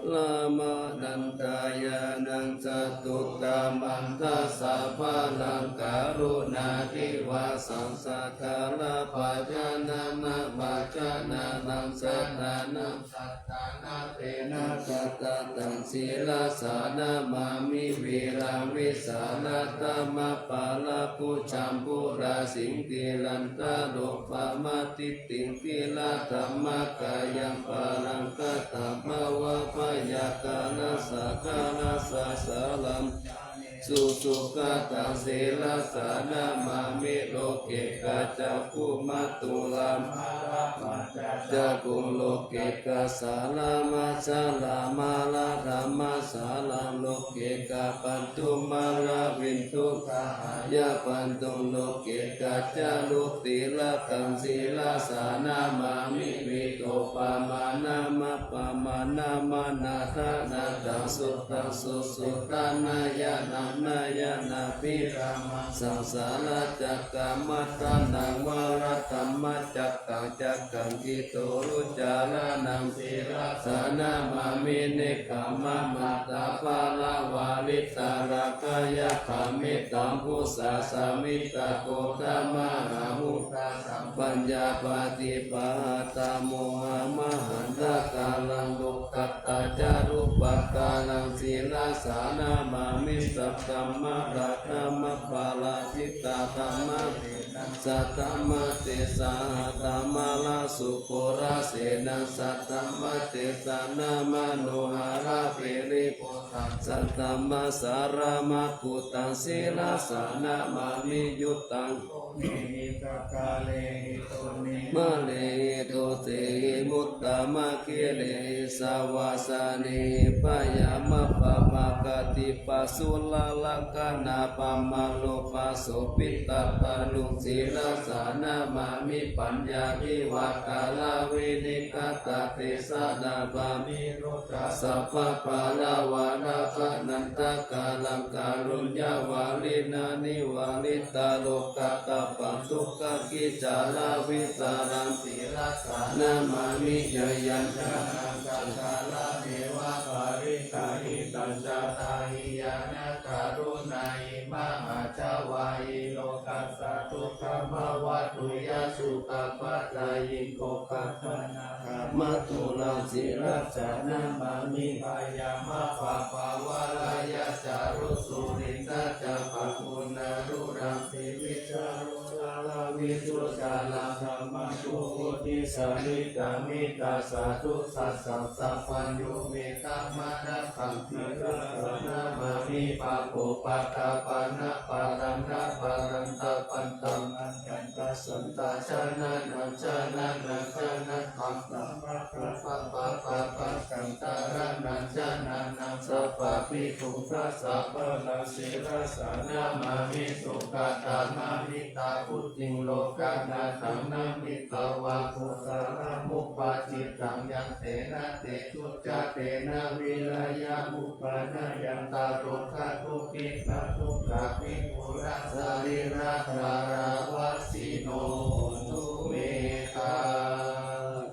Lāmanandayānaṃ catuttamaṃ dasabalaṃ karuṇādhivāsaṃ sakalapaññānaṃ vajjanānaṃ saddānaṃ sattānaṃ etadataṃ sirasā namāmi viraṃ vijānataṃ mappalapuñjambujasīndirattanantaraṃ lokamatiddhiṃ khiradhammakāyaṃ parangatā bhavabhayakarasakarasasāraṃ susukhātaṃ sirasā namāmi. Lokekaccakuṃ mātulā mārā maccakaccakuṃ lokekasāraṃ majjha mālā māraṃ māraṃ māsāraṃ, lokekā bandhuṃ māravinduṃ, gahāya bandhuṃ lokekā ca. Rucirakkhaṃ sirasā namāmi, vītopamaṇṇaṃ appamāṇaṃ, maṇḍanāgaṃ sudaṃ susuddhaṃ, nayanaṃ nayanabhirāmaṃ, sahassarakkhamaddhānaṃ, varatthamacca kaṃ cakkaṃ, kittūru carānaṃ sirasā namāmi. Nekkhammamantaparivāritasaṅgāyakkhaṃ, mettambusekasañjitagotaṃ, mahābhūtasaṅghaññā, paññāpadīpajaṃ mohamahaṃ, ṭhākāraṃ lokuttaraṃ sirasā namāmi. Saddhammaradhaṃ aparājitasaṅghaṃ, saddhammatesaṃ saddhamāraṃ, sūrasenaṃ saddhammatesaṃ, manoharaṃ piriputtaṃ, saddhammasāraṃ aggutaṃ, sirasā namāmi. Uttariṃ himalehi dosehi, uttamakhile isavasanehi, byāma pāpaggaṃ tippasūlakaṅkhāṇaṃ, brahmalokā sobhitatthanuṃ, sirasā namāmi. Paññāpiññātaraṃ viniṭṭhitaṃ, tesaṃ nāmāni sabbapāḷavantaṃ, ānandakāraṃ kāruññavāsinā, nivāraṃ lokattapaṃ, dukkhaṃ sirasā namāmi. Jayantaṃ naṃ sādaraṃ, eva paritahitaṃ, sātāriyaññā karuṇā, mahāsāvakī lokassa, sukhaṃ bhavatu, yaṃ sukhappattaye. Oghatiṇṇamanāgaṃ, mātulaṃ sirasā namāmi. Byāma pāpaggaṃ ca, rojū suriṃsa ca, pāpuṇṇarūpaṃ siriṃsu, sīlaṃsūjaṃ brahmaṃ, muhūtikāyametaṃ, mettā sabbadassaṃ, sabbaññū me taṃ, mānasam sirasā namāmi. Pāpūpaṭṭhapānābhāraṃ, aparajjitabbaṃ, taṃ bhaṇāma santaṃ, janānaṃ janataṃ janataṃ, sabbapāpaṃ ksantaraṇaṃ, janānaṃ sabbaṃ pītuṃ, dasapādaṃ sirasā namāmi. Sugatamahiddhābhūtiṃ, lokanaṭṭhaṃ nami tvā, kusalamuppajittaṃ, yaṃ tena tejojayuktena, viriyamuppādāya, tato ṭhātussatthāpi, pūretvā sarīraṃ, dhāraṃ vajjino hotu, me taṃ.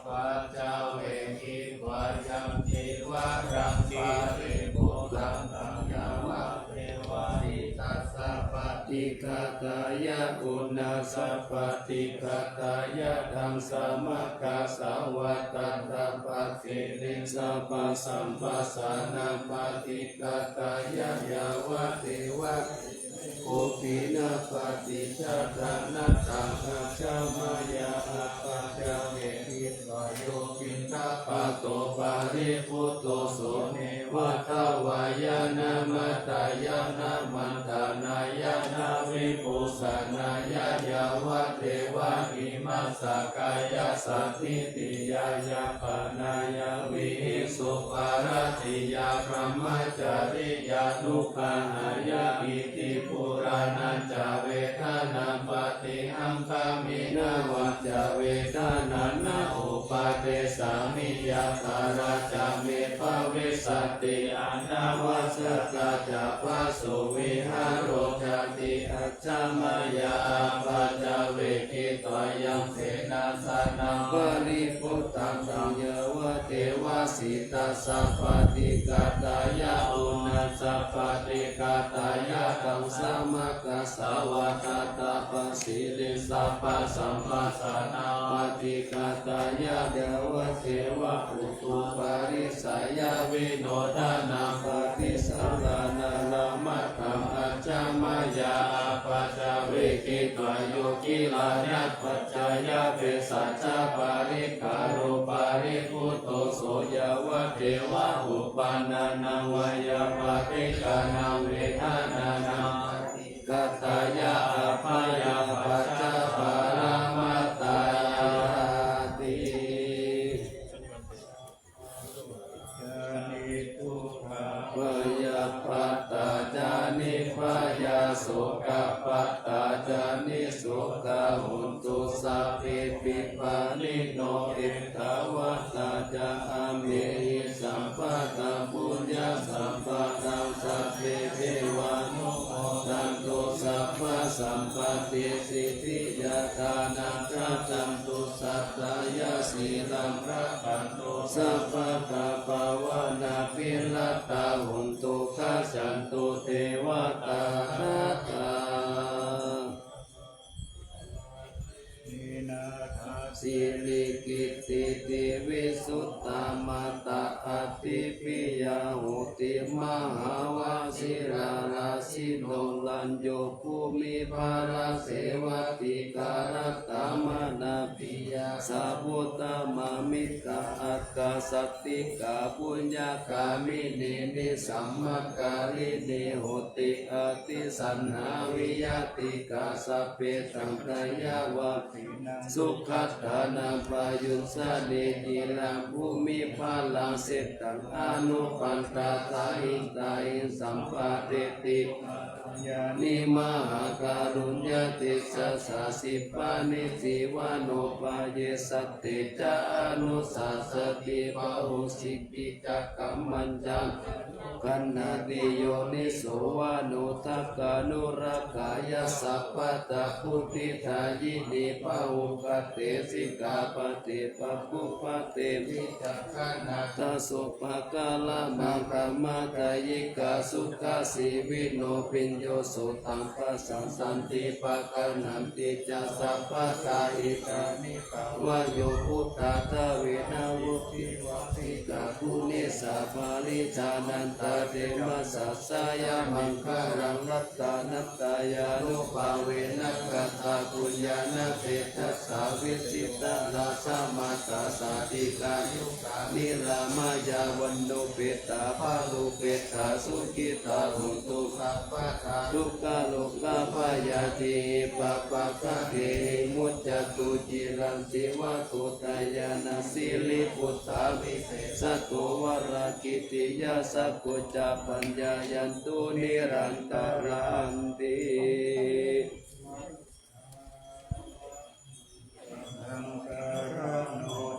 Paccavekkhītvā yaṃ cīvaraṃ, paribhuttaṃ taṃ yāva paṭighātāya, uṇhissapaṭighātāya, ḍaṃsamakasavātātapasiriṃsapasamphassānaṃ paṭighātāya, yāvadeva kumbhīnapaṭicchādanatthaṃ, ajja mayā apaccavekkhitvā, yo piṇḍapāto paribhutto, so neva davāya na madāya na maṇḍanāya na vibhūsanāya, yāvadeva imassa kāyassa ṭhitiyā yāpanāya vihiṃsuparatiyā brahmacariyānuggahāya. Iti purāṇañca vedanaṃ paṭihaṅkhāmi, navañca vedanaṃ na uppādessāmi, yātrā ca me bhavissati anavajjatā ca phāsuvihāro cāti. Ajja mayā apaccavekkhitvā yaṃ senāsanaṃ paribhuttaṃ, taṃ yāvadeva sītassa paṭighātāya, uṇhassa paṭighātāya, ḍaṃsamakasavātātapasiriṃsapasamphassānaṃ paṭighātāya, yāvadeva u tupariccāya vinodanaṃ paṭisallānārāmatthaṃ. Ajja mayā apaccavekkhitvā yo gilānapaccayabhesajjaparikkhāro paribhutto, so yāvadeva uppannānaṃ vāyapaṭighānaṃ vedanānaṃ paṭighātāya abyāpajjhaparamatāyāti. Patā ca nissokā hontu sabbepi pāṇino. Ettāvatā ca amhehi sambhataṃ puññasampadaṃ sabbe devānumodantu sabbasampattisiddhiyā. Dānaṃ dadantu saddhāya sīlaṃ rakkhantu sabbadā bhāvanābhiratā hontu gacchantu devatāgatā. Sīlī kittī visuddhā mātā ādipiya hoti mahāvajirā rājino rājo bhūmibhārā sevātikā rattamānā piyā sāvudhamā mittā ākāsaṭṭhikā puññagāminī nisammakārinī hoti atīsañhā viyatikā sabbesaṃ dayāvajjinaṃ sugatānaṃ payussāni ciraṃ bhūmibhāraṃ sitaṃ anupaṇḍā tahiṃ tahiṃ sampādetti. Yāni mahākāruññatejasā khippāni jivānubhāvesate ca anussasati pahūti ca kammañca gandhati yoniso manasikānukammāya sabbattha buddhidāyini pahūpate sikkhāpade pabhuppate. Tasopakaramakamattayika sukhajīvino bhiyyo sutaṃ pasassanti pakaranti ca sabbadā. Idāni tvā yo buddhā dvena vuṭṭhivā guṇissa parijānantaradvena saha jayamaṅgalaṃ. Ratanattayānubhāvena katapuññāna tejasā vijitā rājamātā sādhikā yugā niramāya vaṇṇupetā balupetā sukhitā hontu sabbadā. Dukkharogabhayā tihi pāpaggahehi muccantu ciraṃ jīvatto. Dāyanā siriputtā visesato varā kitiyā sakko ca paññāyantu nirantaranti.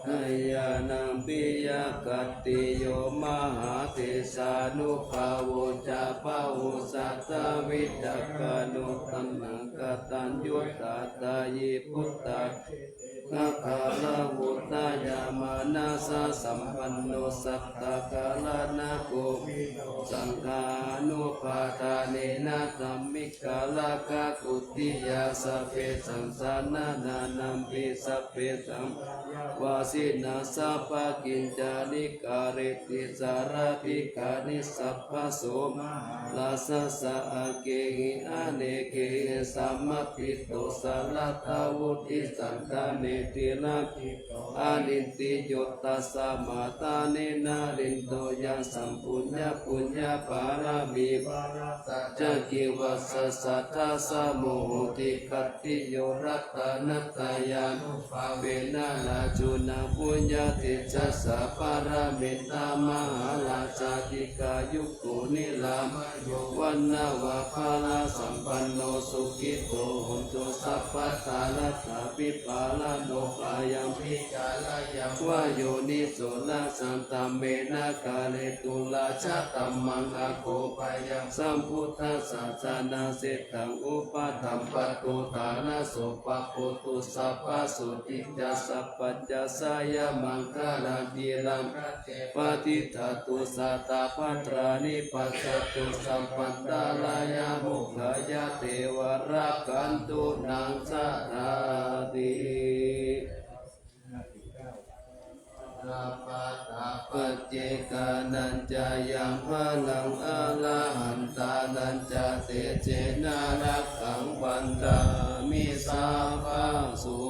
Dāyanā piyakātiyo mahātejānubhāvo ca bahū satavassā vicakkhaṇo taṇhaṅkarattaññutā. Dāyī puttā gāravo dāyamānasā sampanno sattā karaṇakovido saṅghānubhādānena dhammikaraṇagatiyā sabbesaṃ saṇhānaṃ nampi sabbesaṃ dāyāvajjinaṃ sabbakiñjanikaritti sārādhikā nissabaso mahārājassa aṅgehi anekehi samāhito saratā vuṭṭhī santā medhilābhito anindriyo tasmā dāni narindo yaṃ sampuññapuññapāramī ca kīvasaṃ sadasamo hoti. Khattiyo ratanattayānubhāvena rājuna puññatejasā pāramittā mahārājā dīghāyuko nirāmayo vaṇṇavanto balāsampanno sukhito hotu sabbadā. Atthāpi pāramānubhāvena vā yoniso na saṅkhametvā karetu rājadhammaṃ. Aggo payaṃ sambuddhasāsanasīlaṃ upaṭṭhampato ṭhānaso pāpūtu sabbasotthiṃ ca sabbañca jayamaṅgalaṃ. Ciraṃ patiṭṭhatu satapadāni paccato sabbantarāyā mokkhañca devā rakkhantu naṃ sadāti. Paccekānañca yaṃ balaṃ arahantānañca tejena rakkhaṃ bandhāmi sabbaso.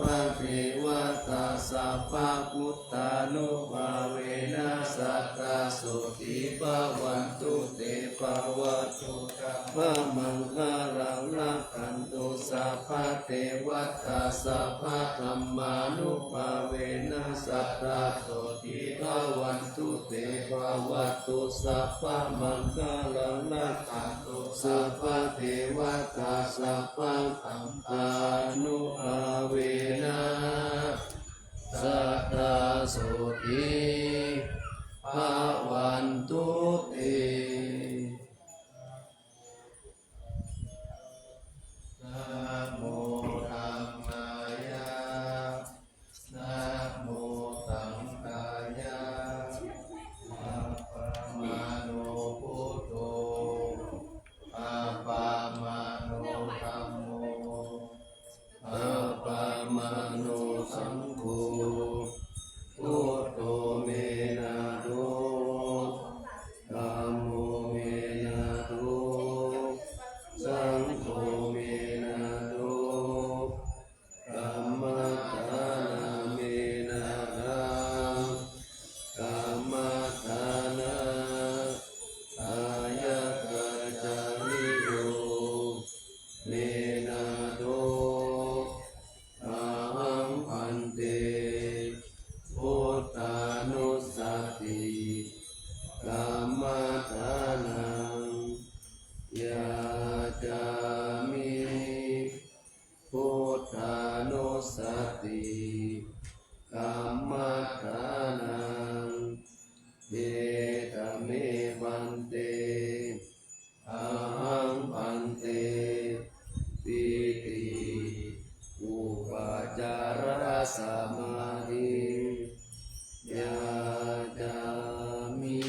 Sabbadevatā sabbabuddhānubhāvena sadā sotthī bhavantu te. Bhavatu sabbamaṅgalaṃ rakkhantu sabbadevatā. devatā sabbadhammānubhāvena sadā sotthī bhavantu te. Bhavatu sabbamaṅgalaṃ rakkhantu sabbadevatā sabbadhammānubhāvena sadā sotthī bhavantu te. Namo dhammāya, namo saṅghāya, appamāṇo buddho, appamāṇo dhammo, appamāṇo saṅgho, buddho me nātho, dhammo me nātho, saṅgho me nātho, kammaṭṭhāna me nātha, kammaṭṭhāna dāyakācariyo me nātho, ahaṃ bhante buddhānussati kammaṭṭhānaṃ yācāmi. Buddhānussati kammaṭṭhānaṃ. Etame bhante, ahaṃ bhante pīti upācārasamādhiṃ yācāmi.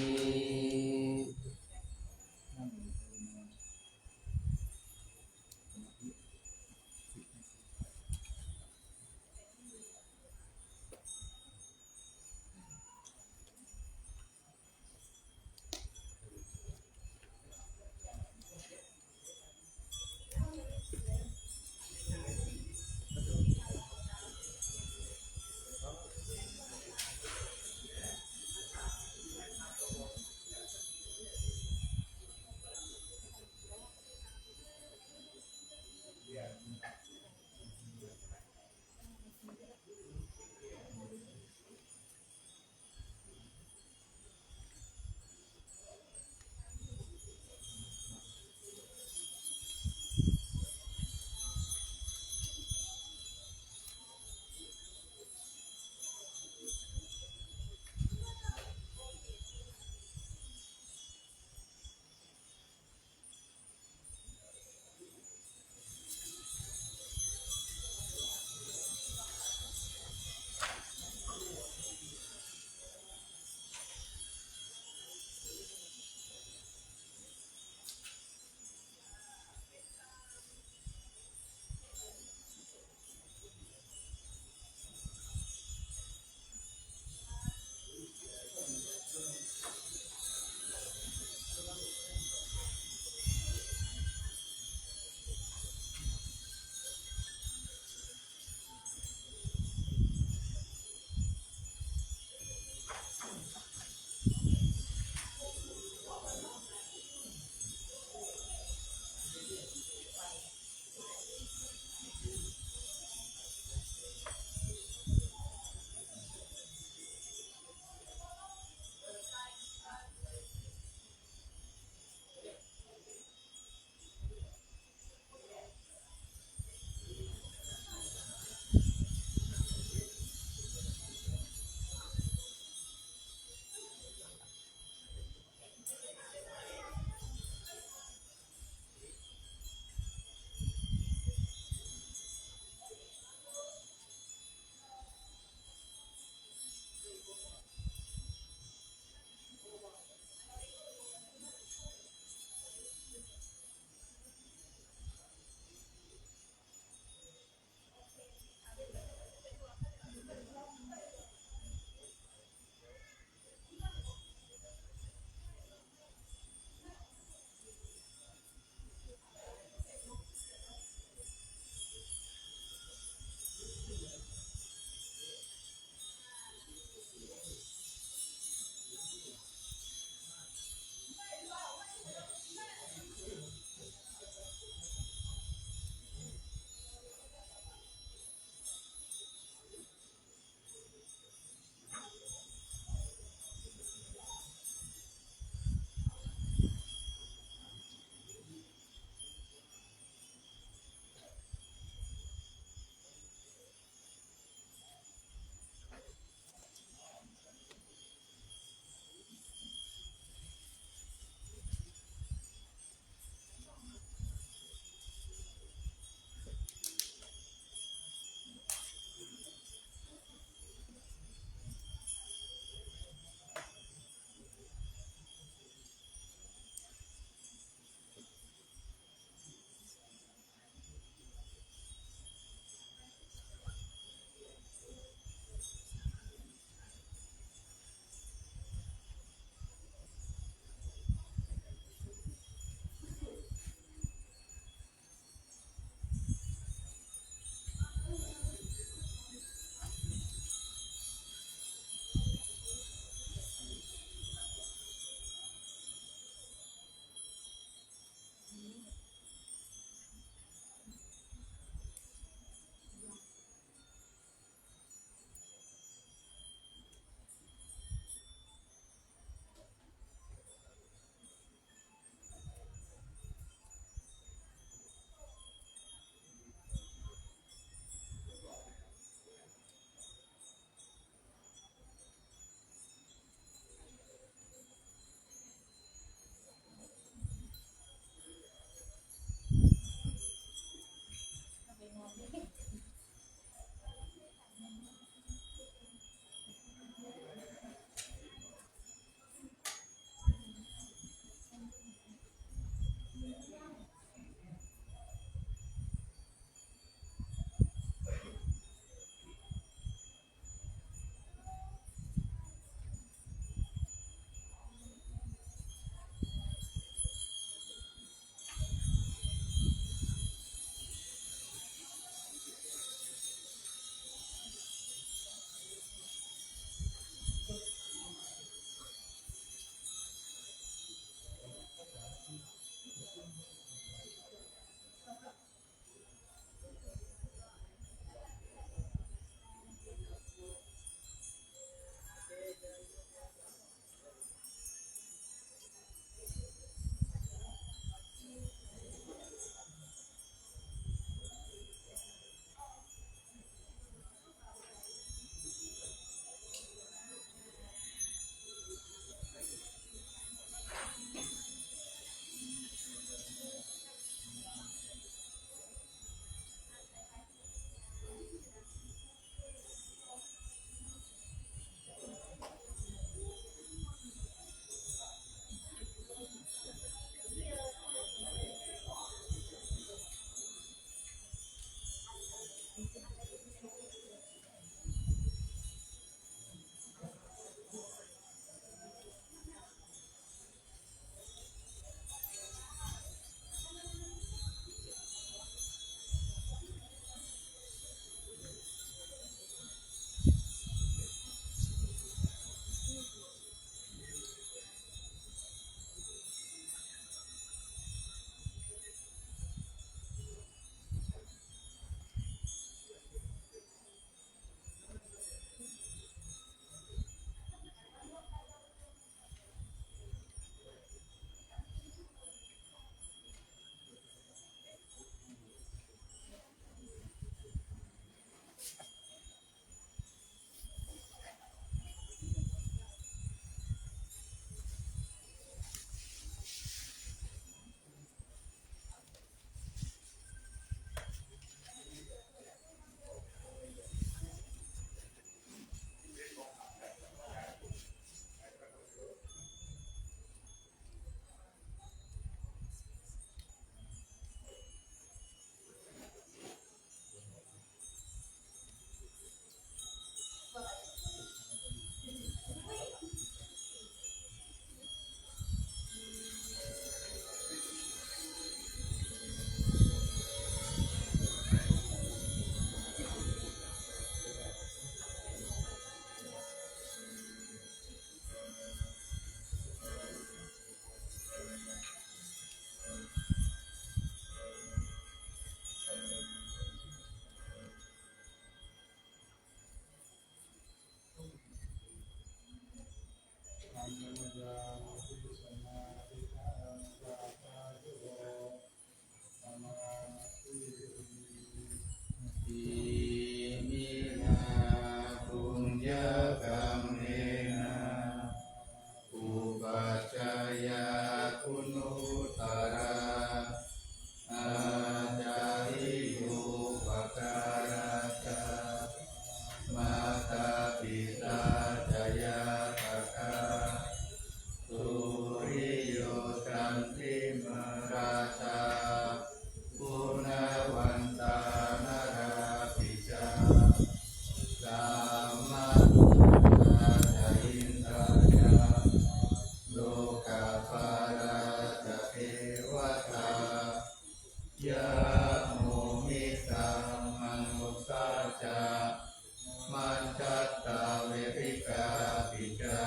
majjhattā verikāpi ca,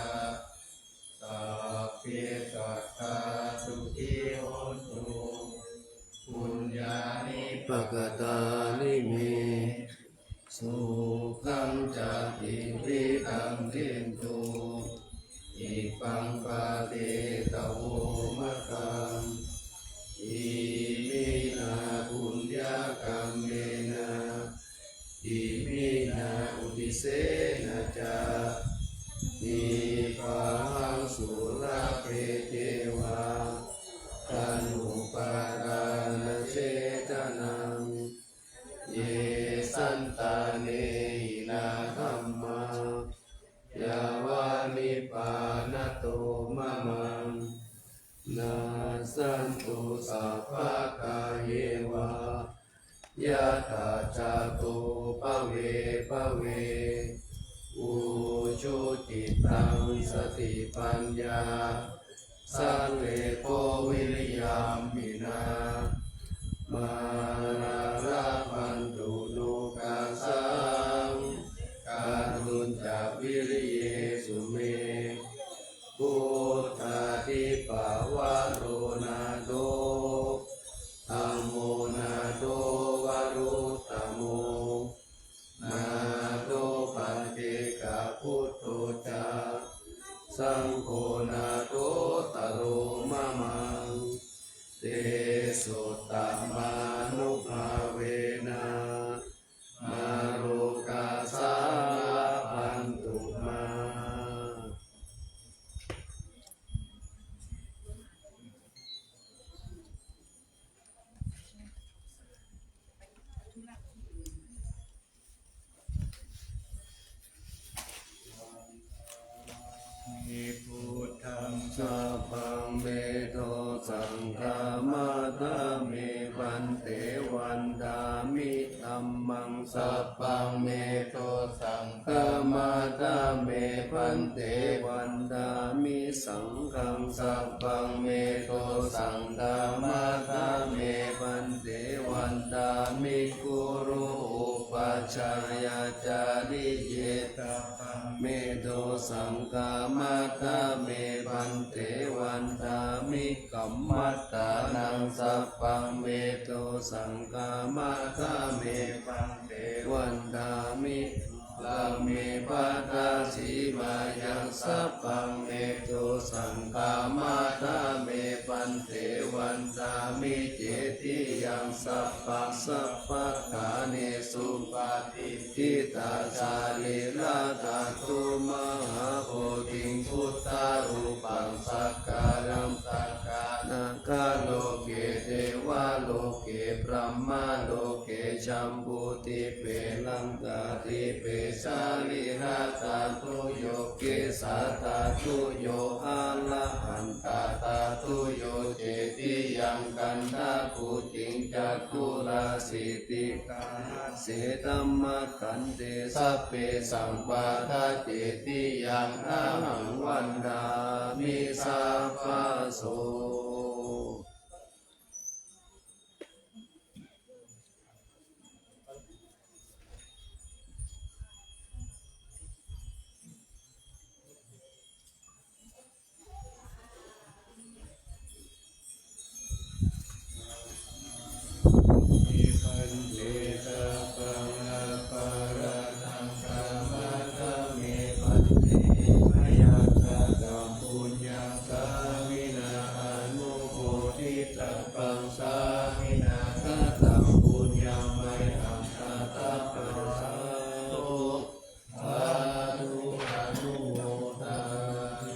sabbe sattā sukhī hontu, puññāni pakatāni me, sukhañca tividhaṃ dentu, khippaṃ pāpetha vomataṃ. Iminā puññakammena, iminā uddisena ca, khippāhaṃ sulabhe ceva, taṇhupādānachedanaṃ. Ye santāne hinā dhammā, yāva nibbānato mamaṃ, nassantu sabbadā yeva, yattha jāto bhave bhave. Ujucittaṃ satipaññā, sallekho viriyamhinā, mārā labhantu nokāsaṃ, kātuñca viriyesu me. Buddhādhipavaro nātho, dhammo nātho varuttamo, nātho paccekabuddho ca, saṅgho nāthottaro mamaṃ. Tesottamānubhāvena, mārokāsaṃ labhantu mā. Buddhaṃ sabbaṃ me dosaṃ khamatha me bhante, vandāmi dhammaṃ sabbaṃ me dosaṃ khamatha me bhante, vandāmi saṅghaṃ sabbaṃ me dosaṃ khamatha me bhante, vandāmi guru upajjhāyācariye sabbaṃ me dosaṃ khamatha me bhante, vandāmi kammaṭṭhānaṃ sabbaṃ me dosaṃ khamatha me bhante, vandāmi me bhadasīvayaṃ sabbaṃ me dosaṃ khamatha me bhante, vandāmi cetiyaṃ sabbaṃ sabbaṭṭhānesu patiṭṭhitā sārīradhātu mahābodhiṃ buddharūpaṃ sakkāraṃ sakkā nāgaloke devaloke brahmaloke jambudīpe laṅkādīpe sārīradhātuyo kesādhātuyo arahantadhātuyo cetiyaṃ gandhakuṭiṃ caturāsīti gāhāseṭṭhamakkhande sabbesaṃ paṭhacetiyaṃ ahaṃ vandāmi sabbaso. Sādhu, anumodāmi.